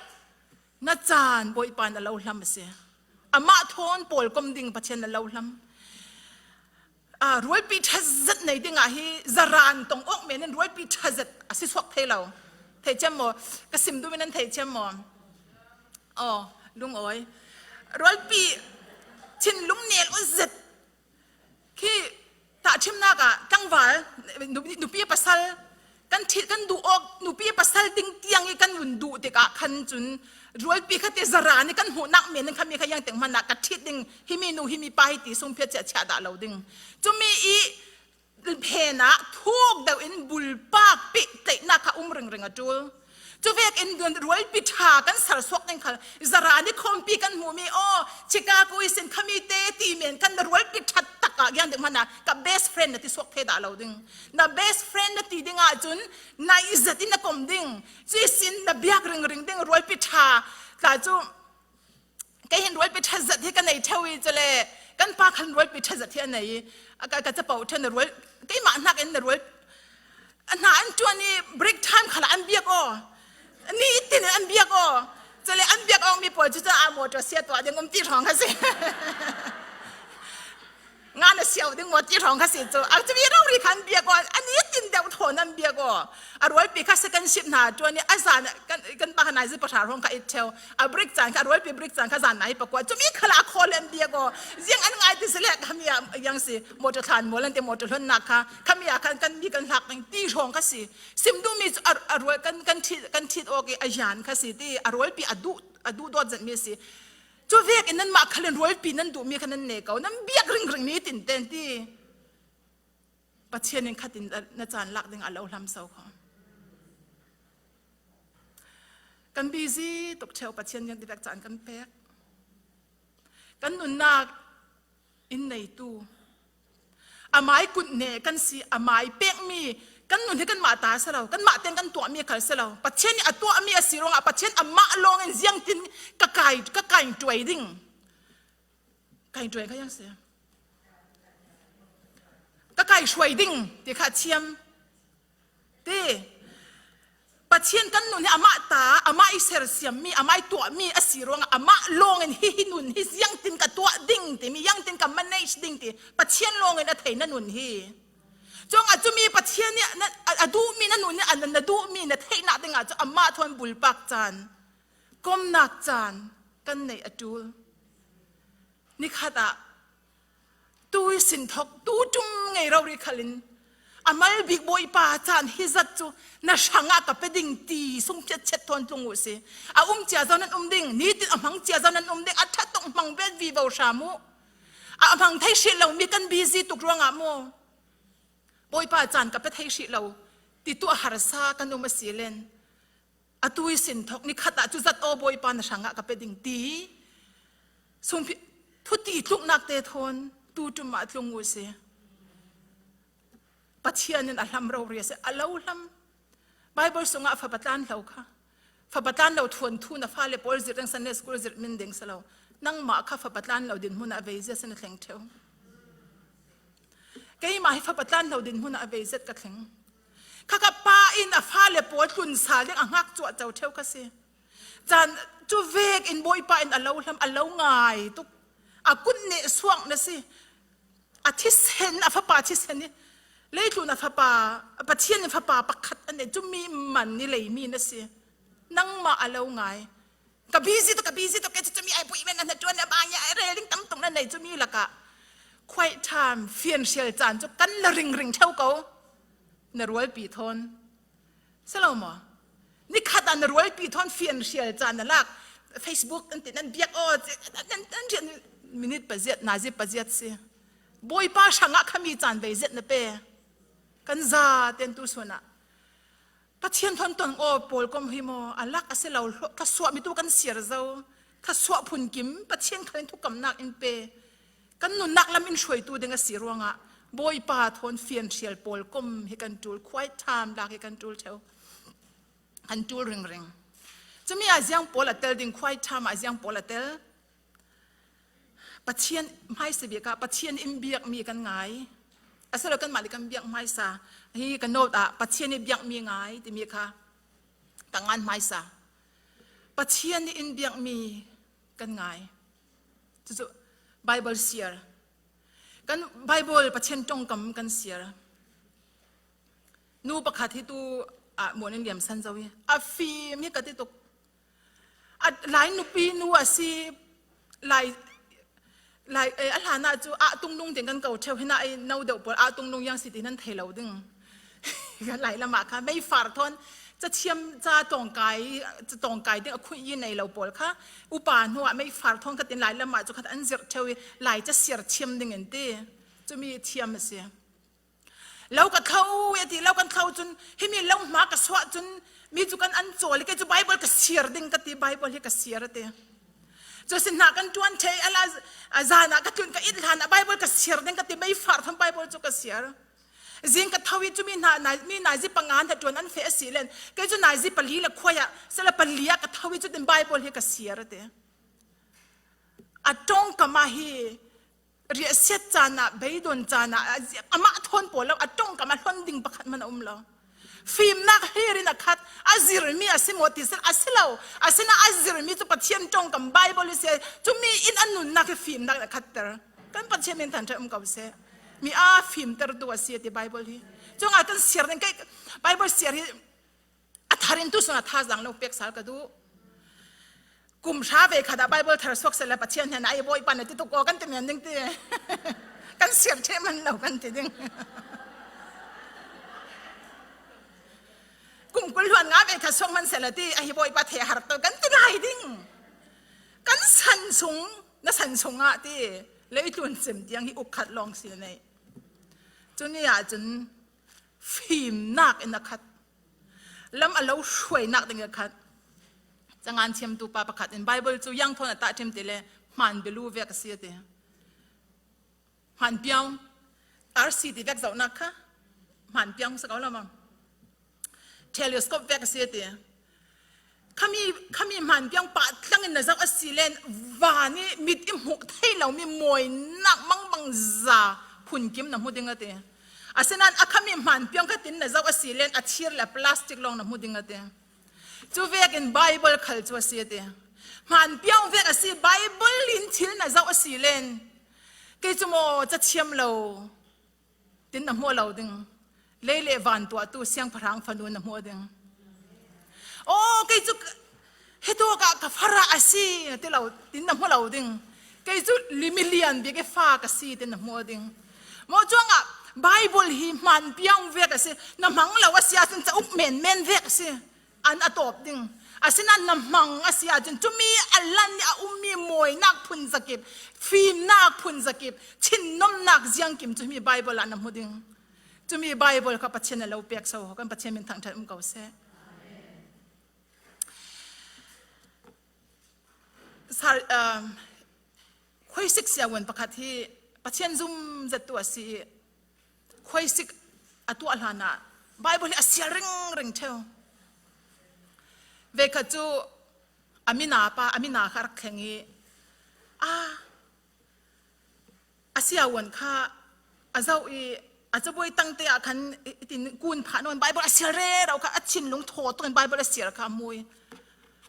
na caan Bawipa na lo hlam a si. Amah thawn pawlkom ding Pathian na lo hlam. Ah, rualpi ṭha zet nei dingah hi zaran tong awk men in rualpi ṭha zet a si suak thei lo. Theithiam maw? Ka sim dum in an theithiam maw? Aw, lungawi. Rualpi thinlung nel aw zet. Khi tahṭhimnak ah tlangval, nupi, nupi pasal kan ṭhit, kan duh awk, nupi pasal ding tiang i kan vun duh tikah khan cun rualpi kha te zaran i kan hmuhnak men in khami kha iangteng hmanah ka ṭhit ding, himi nu, himi pa hi ti sungphiat chiah chiah dah lo ding. Cumi i phen ah thuk deuh in bulpak pehtlaihnak kha um ringring a ṭul. Cu vekin rualpi ṭha kan ser suak ding khal, zara ni khawmpi kan hmuh mi, aw, Chicago ihsin khami te ti men kan na rualpi ṭha takah giang ding hmana ka best friend na ti suak thei dah lo ding. Na best friend na ti ding ahcun na i zat in na kom ding. Cu ihsin na biak ringring ding rualpi ṭha tla cu kei hin rualpi ṭha zat hi ka nei ṭheu i, cule kan pa khan rualpi ṭha zat hi a nei i, a ka, ka capo ṭheu na rual, keimah hnakin na rual, a hna an ṭuan i break time khalah an biak aw. Nitin an biak aw. Cule an biak awk mi pawl cu cun a motor sia tuah ding um ti hrawng kha si. Nga na siau ding maw ti hrawng kha si cu. A cumi rori khan biak aw, a nitin deuh thawn an biak aw. A rualpi kha second shift hna ṭuan i a zan kan, kan pa kha nazi pahra hrawng kha it ṭheu. A break caan kha, a rualpi break caan kha zan nai pakua. Cumi khala a khawl an biak aw. Ziang an ngai ti si le khami a yang si. Motor thlan mawl an ti motor hlonnak kha. Khami a khan kan mi kan hlak ding ti hrawng kha si. Sim duhmi cu a, a rual kan, kan ṭhit, kan ṭhit awk i a yan kha si ti. A rualpi a duh, a duh dawt zetmi a si. Cu vekin nanmah khal in rualpi nan duhmi kha nan nei ko, nan biak ringring nitin ten ti. Pathian in khatin na caan lak ding a lo hlam so kho. Kan busy tuk ṭheu, Pathian nih tivek caan kan pek. Kan nunnak in neitu, amai kut ne kan si, amai pekmi kan nun hi kanmah ta si lo, kanmah tein kan tuahmi khal si lo. Pathian nih a tuahmi a si ruangah Pathian amah lawngin ziangtin ka kai, ka kai ṭuai ding. Kai ṭuai kha yang si. Ka kai hruai ding ti kha a thiam. Ti. Pathian kan nun hi amah ta, amah i sersiammi, amah i tuahmi a si ruangah amah lawngin hi, hi nun hi ziangtin ka tuah ding timi, ziangtin ka manage ding ti Pathian lawngin a thei na nun hi. Cuangah cumi Pathian nih na, a, a duhmi na nun hi, a na, na duhmi na theihnak dingah cu amah thawn bulpak caan, komnak caan kan neih a ṭul. Nikhat ah tu i sin thok, tu ṭum ngei rori khal in a mal bik Bawipa caan hi zat cu na hrangah ka pe ding ti sung chetchet thawn tlung uh si. A um cia zo nan um ding, nitin a hmang cia zo nan um ding, a ṭha tuk hmang bet vivo hram uh. A hmang thei hrih lo mi kan busy tuk ruangah maw Bawipa caan ka pe thei hrih lo ti tu a harsa kan um a si len. Atu i sin thok nikhat ah cu zat aw Bawipa na hrangah ka pe ding ti. Sungpi, thuti tluknak te thawn tu ṭum ah tlung uh si. Pathian in a hlam rori a si, a lo hlam. Bible sungah fapa tlan hlo kha. Fapa tlan lo thuanthu na fale pawl zirh ding, Sunday school zirh min ding si lo. Nangmah kha fapa tlan lo dinhmun ah a vei zia si na thleng ṭheu. Keimah hi fapa tlan lo dinhmun ah a vei zet ka thleng. Kha ka pa in a fale pawl tlun sal ding a hngak cuah co ṭheu ka si. Caan cu vek in Bawipa in a lo hlam, a lo ngai tuk. A kut neh suak na si. A thisen, a fapa thisen hi. Leitlun a fapa, a Pathian in fapa pakhat a nei, cumi man ni lei mi na si. Nangmah a lo ngai. Ka busy tuk, ka busy tuk, kei cu cumi ai pui men a hna ṭuan a bang ya, ai rel ding tam tuk na nei cumi lakah. Quiet time, fianhrial caan cu kan la ringring ṭheu ko. Na rualpi thawn. Si lo maw? Nikhat ah na rualpi thawn fianhrial caan na lak. Facebook an ti nan biak aw, nan, nan rian minute paziat, nazi paziat si. Bawipa hrangah khami caan vei zet na pe. Kan za ten tu suan ah. Pathian thawn ton aw pawlkom hi maw, a lak a si lo, thluasuah mi tu kan siar zo, thluasuah phunkim, Pathian khalin thukamnak in pe, kan nunnak lam in hruaitu ding a si ruangah, Bawipa thawn fianhrial pawlkom hi kan ṭul, quiet time lak hi kan ṭul ṭheu, kan ṭul ringring. Cumi ah ziang pawl a tel ding, quiet time ah ziang pawl a tel. Pathian hmaisa bik ah Pathian in biakmi kan ngai. A si lo kanmah nih kan biak hmaisa. Hi ka note ah Pathian in biakmi ngai timi kha ka ngan hmaisa. Pathian in biakmi kan ngai. Cucu Bible siar. Kan Bible Pathian ṭongkam kan siar. Nu pakhat hi tu ah muan in liamsan zo hi. A fim hi ka ti tuk. A, Lai nupi nu a si, Lai, Lai, eh, a hlan ah cu ah tungnung tin kan ko ṭheu, hinah i no deuh pawl ah tungnung yang si ti nan thei lo ding. Lai lam ah kha meifar thawn, cathiam ca tawngkai, ca tawngkai ding a khuih i nei lo pawl kha, upa hnu ah meifar thawn khatin Lai lam ah cu khat an zirh ṭheu i, Lai ca siar thiam ding in ti. Cumi thiam a si. Lo ka thlo e ti, lo kan thlo cun, himi lo hma ka suah cun, mi cu kan an cawl i, kei cu Bible ka siar ding ka ti, Bible hi ka siar a ti. Cu si hna kan ṭuan ṭheh, a la, a zan ah ka tlun ka it hlan ah Bible ka siar ding ka ti, meifar tham Bible cu ka siar. Zing ka tho i cu mi hna, nai-, mi nazi panga hna ṭuan an feh a si len, kei cu nazi pali le khuai ah, sila pali ah ka tho i cu tin Bible hi ka siar a ti. A ṭongkam ah hi riahsiat caan ah, beidon caan ah, a zi-, amah thawn pawl lo, a ṭongkam a hlon ding pakhat hmanh a um lo. Fimnak hlir in a khat, a zirmi a si maw ti si, a si lo. Asinain a zirmi cu Pathian ṭongkam Bible i si, cumi in a nunnak hi fimnak in a khatter. Kan Pathian min thangṭhat um ko seh. Mi aa fimtertu a si a ti Bible hi. Cuangah kan siar ding, kei Bible siar hi a thar in tusun a thazaang lo pek sal ka duh. Kum hra ve khat ah Bible thar suak seh le Pathian hnen ah, "Ai, Bawipa, na ti tuk ko," kan ti men ding ti. Kan siar ṭheh man lo kan ti ding. Kum kul hluan nga ve khat suak man seh le ti, "Ai, Bawipa, thei a har to," kan ti lai ding. Kan san sung, na san sung ah ti, leitlun cem tiang hi uk khat lawng si nei. Cu ni ah cun fimnak in a khat. Lam a lo hruainak ding a khat. Cangan thiamtu pa pakhat in Bible cu yang thawn a tahṭhim ti le hmaan bialu vek a si a ti. Hmaan piang, R C ti vek zohnak kha hmaan piang si ko lo maw? Telescope vek a si a ti. Khami, khami hmaan piang pah tlang in na zoh a si len, van i mit i hmuh thei lomi mawinak mangbangza phunkim na hmu ding a ti. Asinain a khami hmaan piang kha tin na zoh a si len, a thir le plastic lawng na hmu ding a ti. Cu vekin Bible khal cu a si a ti. Hmaan piang vek a si, Bible in thil na zoh a si len, kei cu maw cathiam lo tin na hmuh lo ding. Lei le van tuahtu siangpahrang fanu na hmuh ding. Aw, kei cu ka, hi tu ka, ka fara a si, na ti lo, tin na hmuh lo ding. Kei cu li milian bik i fa ka si, tin na hmuh ding. Maw cuangah Bible hi hmaan piang vek a si, na hmang lo a si ahcun cauk menmen vek a si. An a tawp ding. Asinain na hmang a si ahcun, cumi a lan i a ummi mawinak phun zakip, fimnak phun zakip, thinnomnak ziangkim cu himi Bible ah na hmu ding. Cumi Bible kha Pathian a lo pek so, kan Pathian min thangṭhat um ko seh. Sar-, um, Khuaisik siavuan pakhat hi Pathian zumzettu a si i, khuaisik a tuah hlanah Bible hi a siar ringring ṭheu. Veikhat cu a mina pa, a mina kha a rak thleng i, a, a siavuan kha a zoh i, a cabuai tangte ah khan i, i tin kun phah nawn Bible a siar rero kha a thinlung thaw tukin Bible a siar kha a hmu i,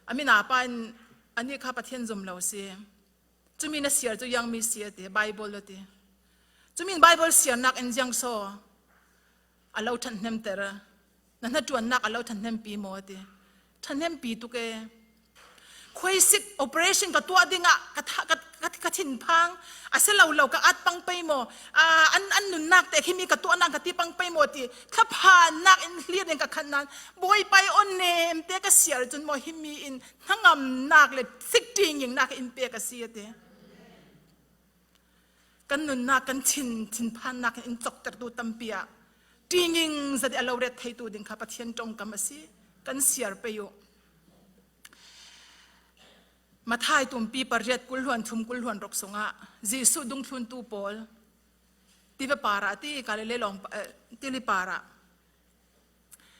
a mina pa in, "Anih kha Pathian zum lo si. Cumi na siar cu ziangmi si," a ti, "Bible," a ti. Cumi in Bible siarnak in ziang so a lo ṭhathnemter, na hnaṭuannak a lo ṭhathnempi maw a ti. Ṭhathnempi tuk e. Khuaisik operation ka tuah dingah ka, tha, ka, ka, ka thinphang a si lo lo ka at pang pei maw? Aa, an, an nunnak te khimi ka tuahnak ka ti pang pei maw ti. Thlaphannak in hlir ding ka khan nan, Bawipa i on nem te ka siar cun maw himi in hnangamnak le sik ṭingingnak in pek a si a ti. Kan nunnak, kan thin, thinphannak in coktertu tampi ah ṭinging zat i a lo ret theitu ding kha Pathian ṭongkam a si. Kan siar pei uh. Matthai tumpi pariat kul hluan thum kul hluan ruk sungah Jesuh dungthluntu pawl tiva par ah a ti, Galilee lawng pa-, eh, tili par ah.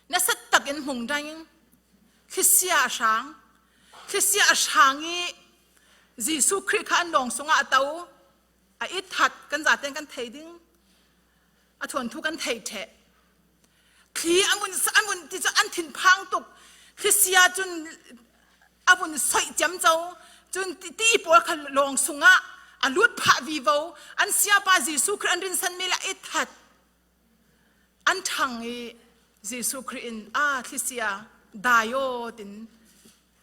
Nasat takin hmung dang, thlisia a hrang, thlisia a hrang i Jesuh Khrih kha an lawng sungah a to, a it that, kan zaten kan thei ding, a thuanthu kan thei ṭheh. Thli a vun, a vun ti cu an thinphang tuk, thlisia cun a vun soih ciamco, cun ti, ti pawl kha lawng sungah a lut phah vivo, an siapa Jesuh Khrih an rinsanmi le a it that. An ṭhang i Jesuh Khrih in, "A thlisia, dai aw," tin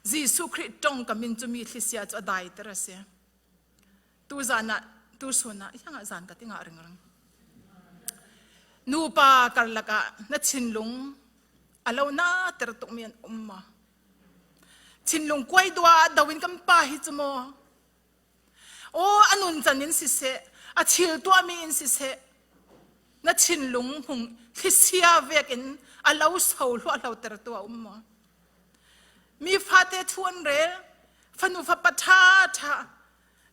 Jesuh Khrih ṭongkam in cumi thlisia cu a daiter a si. Tuzan ah, tusun ah, i hangah zan ka ti ngah ringring. Nupa karlak ah na thinlung a lo nater tukmi an um maw? Thinlung kuai dua do in kan pa hi cu maw? Aw, a nuncan in siseh, a thil tuahmi in siseh, Na thinlung hung thlisia vekin a lo so hluahhlotertu a um maw? Mi fate thu an rel, fanu fapa ṭha ṭha,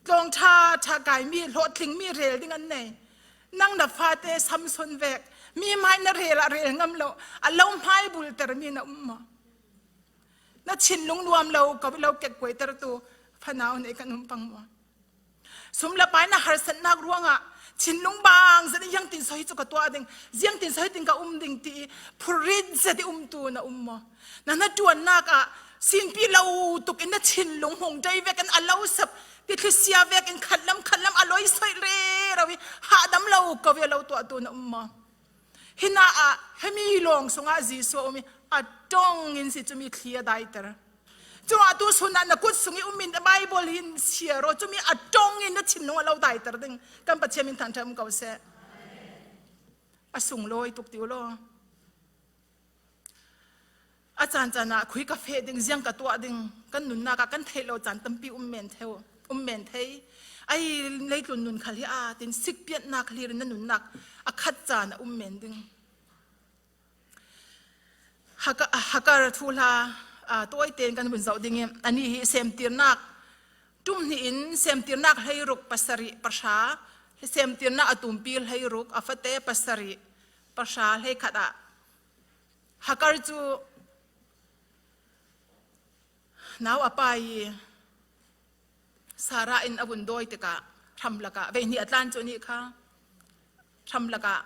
tlawng ṭha ṭha kai mi, hlawhtling mi rel ding an nei. Nang na fate Samson vek, mi hmai na rel ah rel ngam lo, a lo hmai bulter mi na um maw? Na thinlung nuam lo ko, lo kekkuaitertu fanau nei kan um pang maw? Sum le pai na harsatnak ruangah thinlung bang zet in ziangtinso hi cu ka tuah ding, ziangtinso hi tin ka um ding ti phurrit zet i umtu na um maw? Na hnaṭuannak ah sinpi lo tuk in na thinlung hung dai vekin a lo sap ti thlisia vekin khatlam khatlam a loi soih rero i hahdam lo ko i a lo tuahtu na um maw? Hinah ah hemi lawng sungah Jesuh a um i a ṭong in si cumi thli a daiter. Cungah tu sunah na kut sung i um in Bible hin siar aw, cumi a ṭong in na thinlung a lo daiter ding kan Pathian min thangṭhat um ko seh. A sunglawi tuk ti u law. A caan caan ah khui ka feh ding, ziang ka tuah ding, kan nunnak ah kan theih lo caan tampi um men theu, um men thei. Ai, leitlun nun khal hi a, tin sikpiatnak hlir in na nunnak a khat caan a um men ding. Haka-, Hakar thuhla, aa, tawite in kan vun zoh ding i, anih hi semtirnak ṭum hnih in semtirnak hleiruk pasarih pahra, semtirnak a tumpi hleiruk, a fate pasarih pahra hleikhat ah Hakar cu nau a pa i Sarah in a vun dawi tikah hramlak ah, veihnih a tlan cu anih kha hramlak ah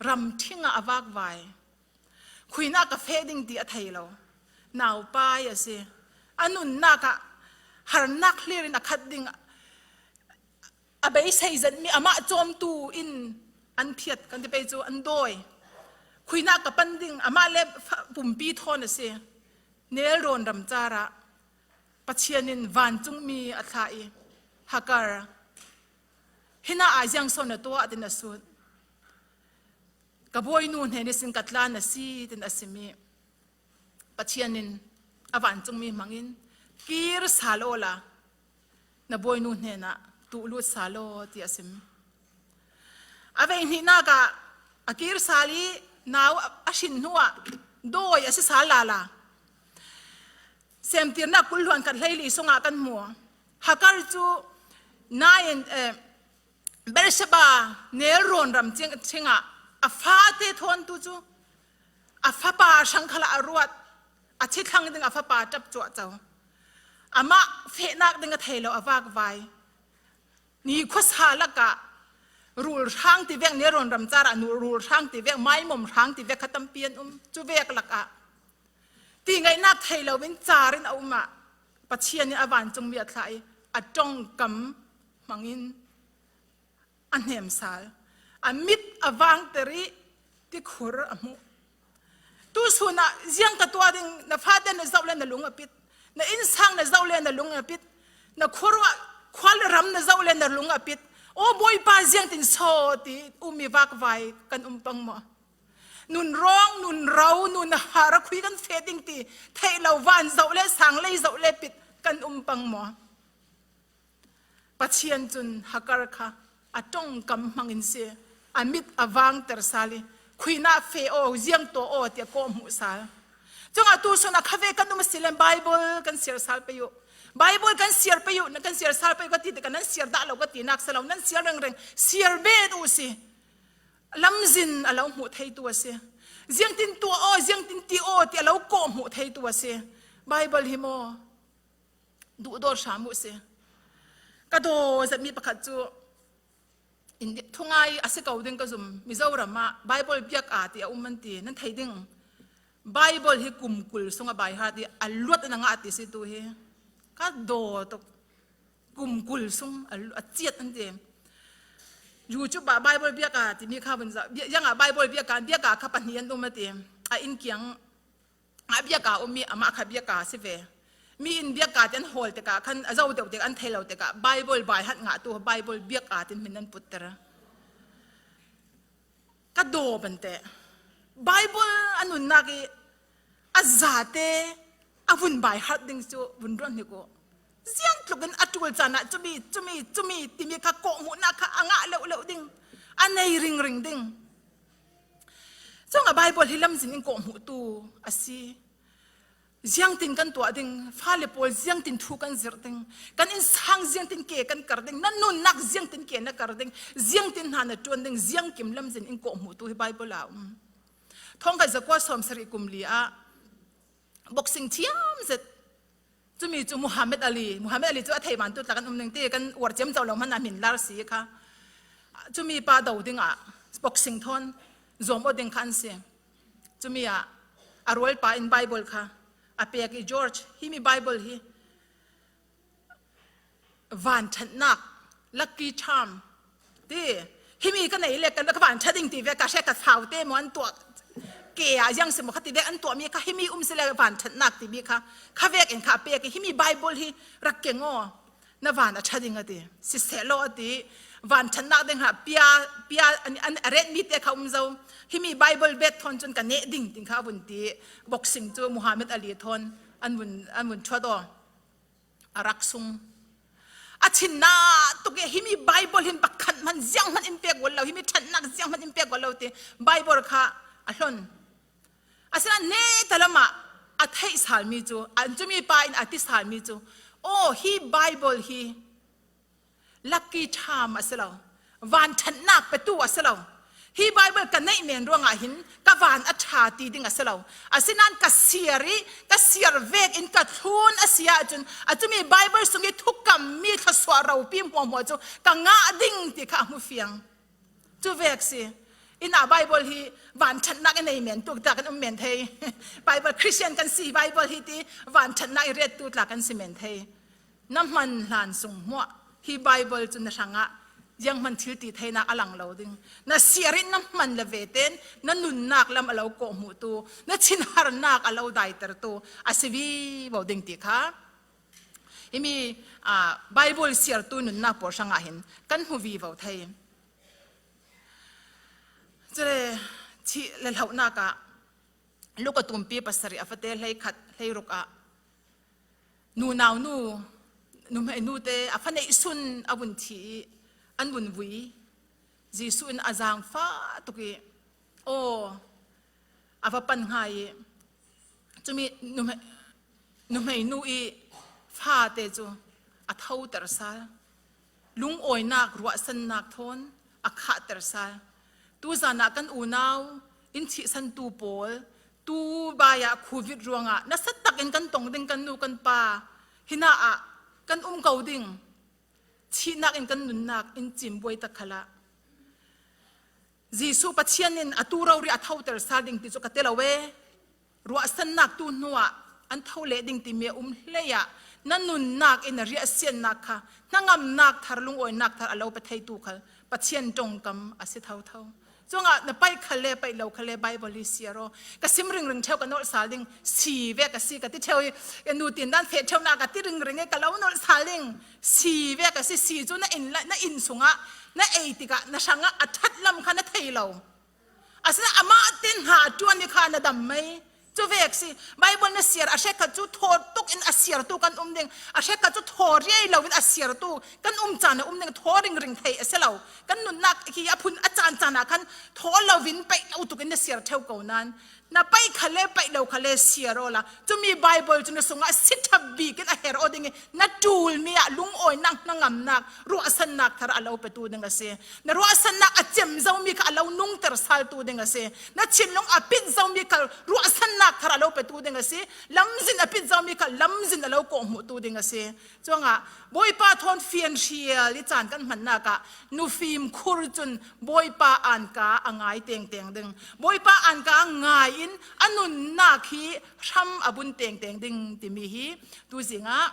ramṭhing ah a vakvai. Khuinak ka feh ding ti a thei lo naupai a si. A nunnak ah harnak hlir in a khat ding a beisei zetmi amah cawmtu in an phiat kan ti pei cu an dawi. Khuinak ka pan ding amah le fa-, pumpi thawn a si. Nelrawn ramcar ah Pathian in vancungmi a thlah i, Hakar, hinah ai ziang so na tuah, tin a sut. Ka bawinu hnen ihsin ka tlan a si, tin a sim i, Pathian in a vancungmi hmangin, kir sal awla na bawinu hnenah tuh lut sal aw, ti a sim. A veihnihnak ah a kir sal i nau a hrin hnuah dawi a si sal lala. Semtirnak kul hluan khat hleili sungah kan hmu. Hakar cu Nain, eh, Beersheba nelrawn ram cing, cingah a fate thawntu cu a fapa hrang khalah a ruat, a thi thlang ding a fapa ṭap cuahco. Amah fehnak ding a thei lo, a vakvai. Ni khuasa lakah rul hrang ti vek, nelrawn ram carah nu-, rul hrang ti vek, maimom hrang ti vek kha tampi an um. Cu vek lakah ti ngaihnak thei loin car in a um ah Pathian in a vancungmi a thlah i a ṭongkam hmangin a hnem sal. A mit a vangter i tikhur a hmuh. Tu sunah ziang ka tuah ding, na fate na zoh le na lung a pit, na innsang na zoh le na lung a pit, na khuaruah khua le ram na zoh le na lung a pit. Aw Bawipa, ziangtin so ti um i vakvai kan um pang maw? Nun rawng, nun ro, nun har a khui kan feh ding ti theih lo, van zoh le sang lei zoh le pit kan um pang maw? Pathian cun Hakar kha a ṭongkam hmangin si, a mit a vangter sal i, khuinak feh aw, ziang tuah aw, tiah kawh hmuh sal. Cungah tu sunah khavek kan um a si le Bible kan siar sal pei uh. Bible kan siar pei uh, kan siar sal pei uh ka ti tikah nan siar dah lo ka tinak si lo, nan siar rengreng, siar bet uh si. Lamzin a lo hmuh theitu a si. Ziangtin tuah aw, ziangtin ti aw, tiah a lo kawh hmuh theitu a si. Bible hi maw? Duhdawt hram uh si. Ka daw zetmi pakhat cu India, thungai a si ko ding ka zum, Mizoram ah Bible biak aa ti a um an ti, nan thei ding. Bible hi kum kul sung a by heart i a luat in a ngah ti si tu hi. Ka daw tuk. Kum kul sung a, a ciat an ti. YouTube ah Bible biak aa timi kha vun zoh. Bia-, ziangah Bible biak aa, biak aa kha pahnih an um a ti. A inn kiang ah biak aa um i amah kha biak aa si ve. Mi in biak aa te an hawl tikah khan a zo deuh tikah an thei lo tikah Bible by heart ngah tu Bible biak aa tin hmin an putter. Ka daw ban teh. Bible a nunnak i a zate a vun by heart ding cu vun ruat hnik uh. Ziang tluk in a ṭul caan ah cumi, cumi, cumi timi kha kawh hmuhnak kha a ngah leuh leuh ding. A nei ringring ding. Cuangah Bible hi lamzin in kawhhmuhtu a si. Ziangtin kan tuah ding, fale pawl ziangtin thu kan zirh ding, kan innsang ziangtin ke kan kar ding, na nunnak ziangtin ke na kar ding, ziangtin hna na ṭuan ding, ziangkim lamzin in kawhhmuhtu hi Bible ah a um. Thawngkhat zakua sawmsarih kum li ah boxing thiam zet. Cumi cu Muhammad Ali, Muhammad Ali cu a thei vantu tla kan um ning ti kan uar ciamco lo hmanh a min lar si kha. Cumi pa do dingah boxing thawn zuam aw ding kha an si. Cumi ah a rualpa in Bible kha a pek i, George, himi Bible hi vanṭhatnak, lucky charm ti, himi ka nei le ka, ka vanṭha ding ti ve ka hre ka sau te maw an tuah, ke ah ziang si maw kha ti ve an tuahmi kha himi um si le vanṭhatnak timi kha, kha vekin kha a pek i, himi Bible hi rak keng aw, na van a ṭha ding a ti. Sisehlaw a ti, vanṭhatnak ding hna pia, pia an, an a retmi te kha um zo. Himi Bible bet thawn cun ka neh ding, ding kha a vun ti. Boxing cu Muhammad Ali thawn an vun, an vun ṭhuat aw. A rak sung. A thinnak tuk i himi Bible hin pakhat hmanh ziang hmanh in pek ual lo, himi ṭhatnak ziang hmanh in pek ual lo ti Bible kha a hlon. Asinain neta lamah a theih salmi cu, an cumi pa in a ti salmi cu, aw, hi Bible hi lucky charm a si lo. Vanṭhatnak petu a si lo. Hi Bible ka neih men ruangah hin ka van a ṭha ti ding a si lo. Asinain ka siar i ka siar vekin ka thlun a si ahcun a cumi Bible sung i thukammi thluasuah ropi hmuahhmuah cu ka ngah ding ti kha a hmu fiang. Cu vek si. Innah Bible hi vanṭhatnak i nei men tuk ta kan um men thei. Bible Christian kan si, Bible hi ti vanṭhatnak i rettu tla kan si men thei. Na hman hlan sung hmuah hi Bible cu na hrangah zianghman thil ti theinak a lang lo ding. Na siar in na hman le ve ten na nunnak lam a lo kawhhmuhtu, na thinharnak a lo daitertu a si vivo ding ti kha himi, aa, Bible siartu nunnak pawl hrangah hin kan hmu vivo thei. Cule thih le hlohnak ah Luka tumpi pasarih a fate hleikhat hleiruk ah nunau nu, nuhmei nu te a fa neih sun a vun thi i an vun vui. Jesuh in a zaangfah tuk i, aw, a va pan hnga i, cumi nuhmei, nuhmei nu i fate cu a thoter sal. Lungawinak, ruahsannak thawn a khahter sal. Tuzan ah kan unau in thihsantu pawl, tu bai ah Covid ruangah nasa takin kan tong ding kan nu kan pa, hinah ah kan um ko ding. Thihnak in kan nunnak in cimbuai tak khalah Jesuh Pathian in atu rori a thoter sal ding ti cu ka ti lo e. Ruahsannak tu hnuah an tho leh ding timi a um hlei ah na nunnak in na riahsiannak kha, hnangamnak thar, lungawinak thar a lo pe theitu khal Pathian ṭongkam a si thotho. Cuangah na paih khal le paih lo khal le Bible hi siar aw. Ka sim ringring ṭheu ka nolh sal ding, si ve ka si ka ti ṭheu i, ka nu tin dan feh ṭheunak ka ti ringring i ka lo nolh sal ding, si ve ka si, si cu na inn la, na inn sungah na ei tikah na hrangah a ṭhat lam kha na thei lo. Asinain amah tin hna a ṭuan i kha na dam mei. Cu vek si, Bible na siar, a hrekkhat cu thaw tuk in a siartu kan um ding, a hrekkhat cu thaw riai lo in a siartu kan um caan a um ding, thaw ringring thei a si lo. Kan nunnak hi a phun a caan caan ah khan thaw lo in paih lo tuk in na siar ṭheu ko nain, na paih khal le paih lo khal le siar aw la, cumi Bible cu na sungah si ṭha bik in a her aw ding i, na ṭulmi ah lungawinak, hnangamnak, ruahsannak thar a lo petu ding a si. Na ruahsannak a cem zomi kha a lo nungter saltu ding a si. Na thinlung a pit zomi kha ruahsannak thar a lo petu ding a si. Lamzin a pit zomi kha lamzin a lo kawhhmuhtu ding a si. Cuangah Bawipa thawn fianhrial i caan kan hmannak ah nufim khur cun Bawipa anka a ngai tengteng ding. Bawipa anka a ngai in a nunnak hi hram a bun tengteng ding timi hi tuzing ah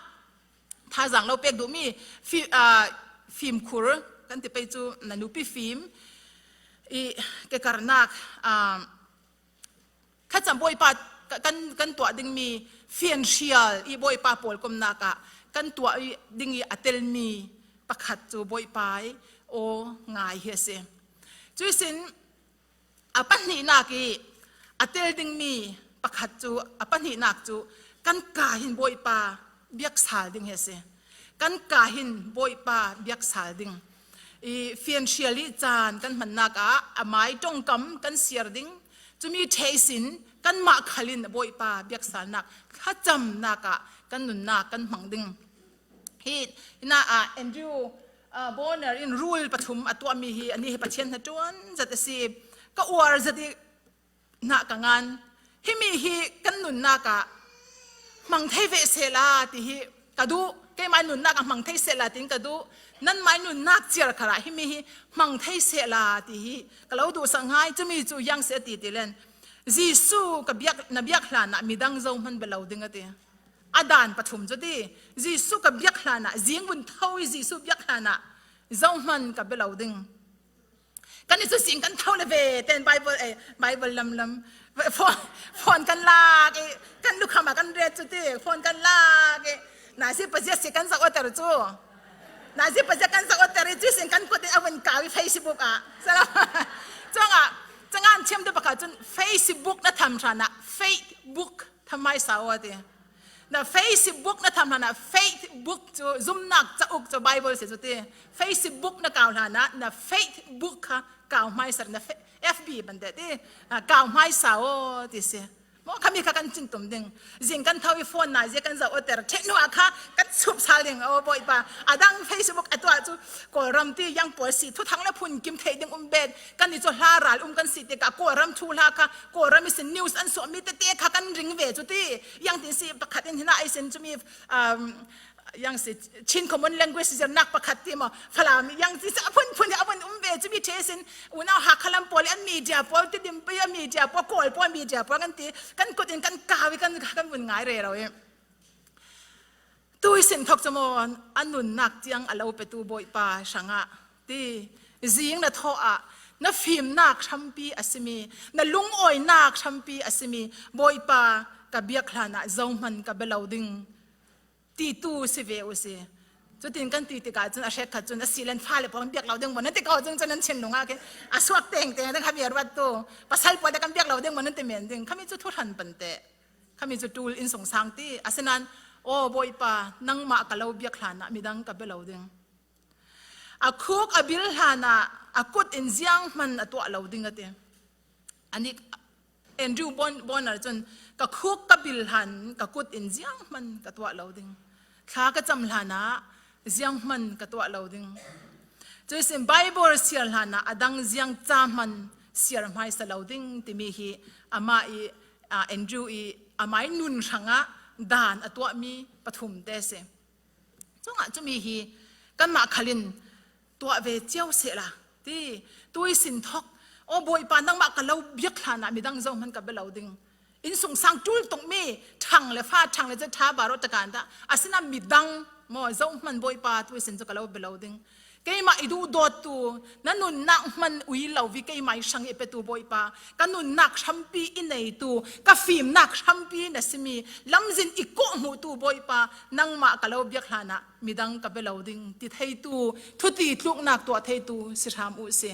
thazaang lo pek duhmi fi-, aa, fimkhur kan ti pei cu na nupi fim i kekarnak, aa, thlacam Bawipa ka-, kan, kan tuah dingmi fianhrial i Bawipa pawlkomnak ah kan tuah i ding i a telmi pakhat cu Bawipa i aw ngai hi a si. Cuihsin a pahnihnak i a tel dingmi pakhat cu, a pahnihnak cu kan ka hin Bawipa biak sal ding hi a si. Kan ka hin Bawipa biak sal ding. i fianhrial i caan kan hmannak ah a mai ṭongkam kan siar ding. Cumi theisin kanmah khalin Bawipa biaksalnak thlacamnak ah kan nunnak kan hmang ding. Hi, hina ah Andrew, ah, Bonar in rule pathum a tuahmi hi, anih hi Pathian hnaṭuan zat a si. Ka uar zat i hna ka ngan. Himi hi kan nunnak ah hmang thei ve sehla ti hi ka duh. Keimah nunnak ah hmang thei sehla tiin ka duh. Nanmah nunnak ciar khalah himi hi hmang thei sehla ti hi ka lo duhsak ngai. Cumi cu ziang si a ti ti len, Jesuh ka biak, na biak hlanah midang zohman bia lo ding a ti. A dan pathum cu ti, Jesuh ka biak hlanah, zing vun tho i Jesuh biak hlanah zohman ka bia lo ding. Kan i cu zing kan tho le ve ten Bible, eh, Bible lamlam. Phone, phone kan lak i, kan lukham ah kan ret cu ti, phone kan lak i. Nazi pazia si kan zoh awter cu. Nazi pazia kan zoh awter i, cuisin kan kut i a vun kau i Facebook ah. Cuangah, cangan thiam tu pakhat cun Facebook na tham hranah Facebook tham hmaisa aw a ti. Na Facebook na tham hlanah Facebook cu zumnak cauk cu Bible si cu ti. Facebook na kau hlanah na Facebook kha kau hmaisa, na fe-, F B ban ti ti, ah, kau hmaisa aw ti si. Maw, khami kha kan cin tum ding. Zing kan tho i phone nazi kan zoh awter ṭheh hnu ah kha kan chup sal ding. Aw Bawipa, a dang Facebook a tuah cu Kawlram ti ziang pawl si, thuthang le phunkim theih ding um bet. Kan i cu hla ral um kan si tikah Kawlram thu hla kha, Kawlram i sin news an suahmi tete kha kan ring ve cu ti. Ziangtin si pakhat in hina i sin cumi, um, ziang si Chin Common Language zirnak pakhat ti maw, Falam ziang si a phunphun a vun um ve cumi ṭheh i sin, unau Hakha lam pawl i an media pawl, Tidim pawl i an media pawl, Kawl pawl media pawl kan ti, kan kut in kan kau i kan, kan vun ngai rero i. Tuisin thok cu maw, a nunnak tiang a lo petu Bawipa hrangah ti, zing na thawh ah na fimnak hrampi a simi, na lungawinak hrampi a simi Bawipa ka biak hlanah zohman ka bia lo ding ti tu si ve u si. Cutin kan ti tikah cun a hrekkhat cun a si len fale pawl kan biak lo ding maw nan ti ko cun cun nan thinlung ah khin a suak tengteng ding kha bia ruat tu. Pasal pawl te kan biak lo ding maw nan ti men ding. Khami cu thuhran pante. Khami cu ṭul innsungsang ti. Asinain, aw Bawipa, nangmah ka lo biak hlanah midang ka bia lo ding. A khuk a bil hlanah a kut in zianghman a tuah lo ding a ti. Anih Andrew Bon-, Bonar cun, ka khuk ka bil hlan ka kut in zianghman ka tuah lo ding. Thla ka cam hlanah zianghman ka tuah lo ding. Cuihsin Bible siar hlanah a dang ziang ca hman siar hmaisa lo ding timi hi amah i, aa, Andrew i amai nun hrangah dan a tuahmi pathum te a si. Cungah cumi hi kanmah khalin tuah ve cio sehla ti, tuihsin thok, aw Bawipa, nangmah ka lo biak hlanah midang zohman ka bia lo ding. Innsungsang ṭul tukmi ṭhang le fa, ṭhang le ca ṭha, barawh ṭakan dah, asinain midang maw zohman Bawipa tuihsin cu ka lo bia lo ding. Keimah i duhdawttu, na nunnak hman ui lo i keimah i hrang i petu Bawipa, ka nunnak hrampi i neitu, ka fimnak hrampi na simi, lamzin i kawhhmuhtu Bawipa, nangmah ka lo biak hlanah midang ka bia lo ding ti theitu, thuti tluknak tuah theitu si hram u si.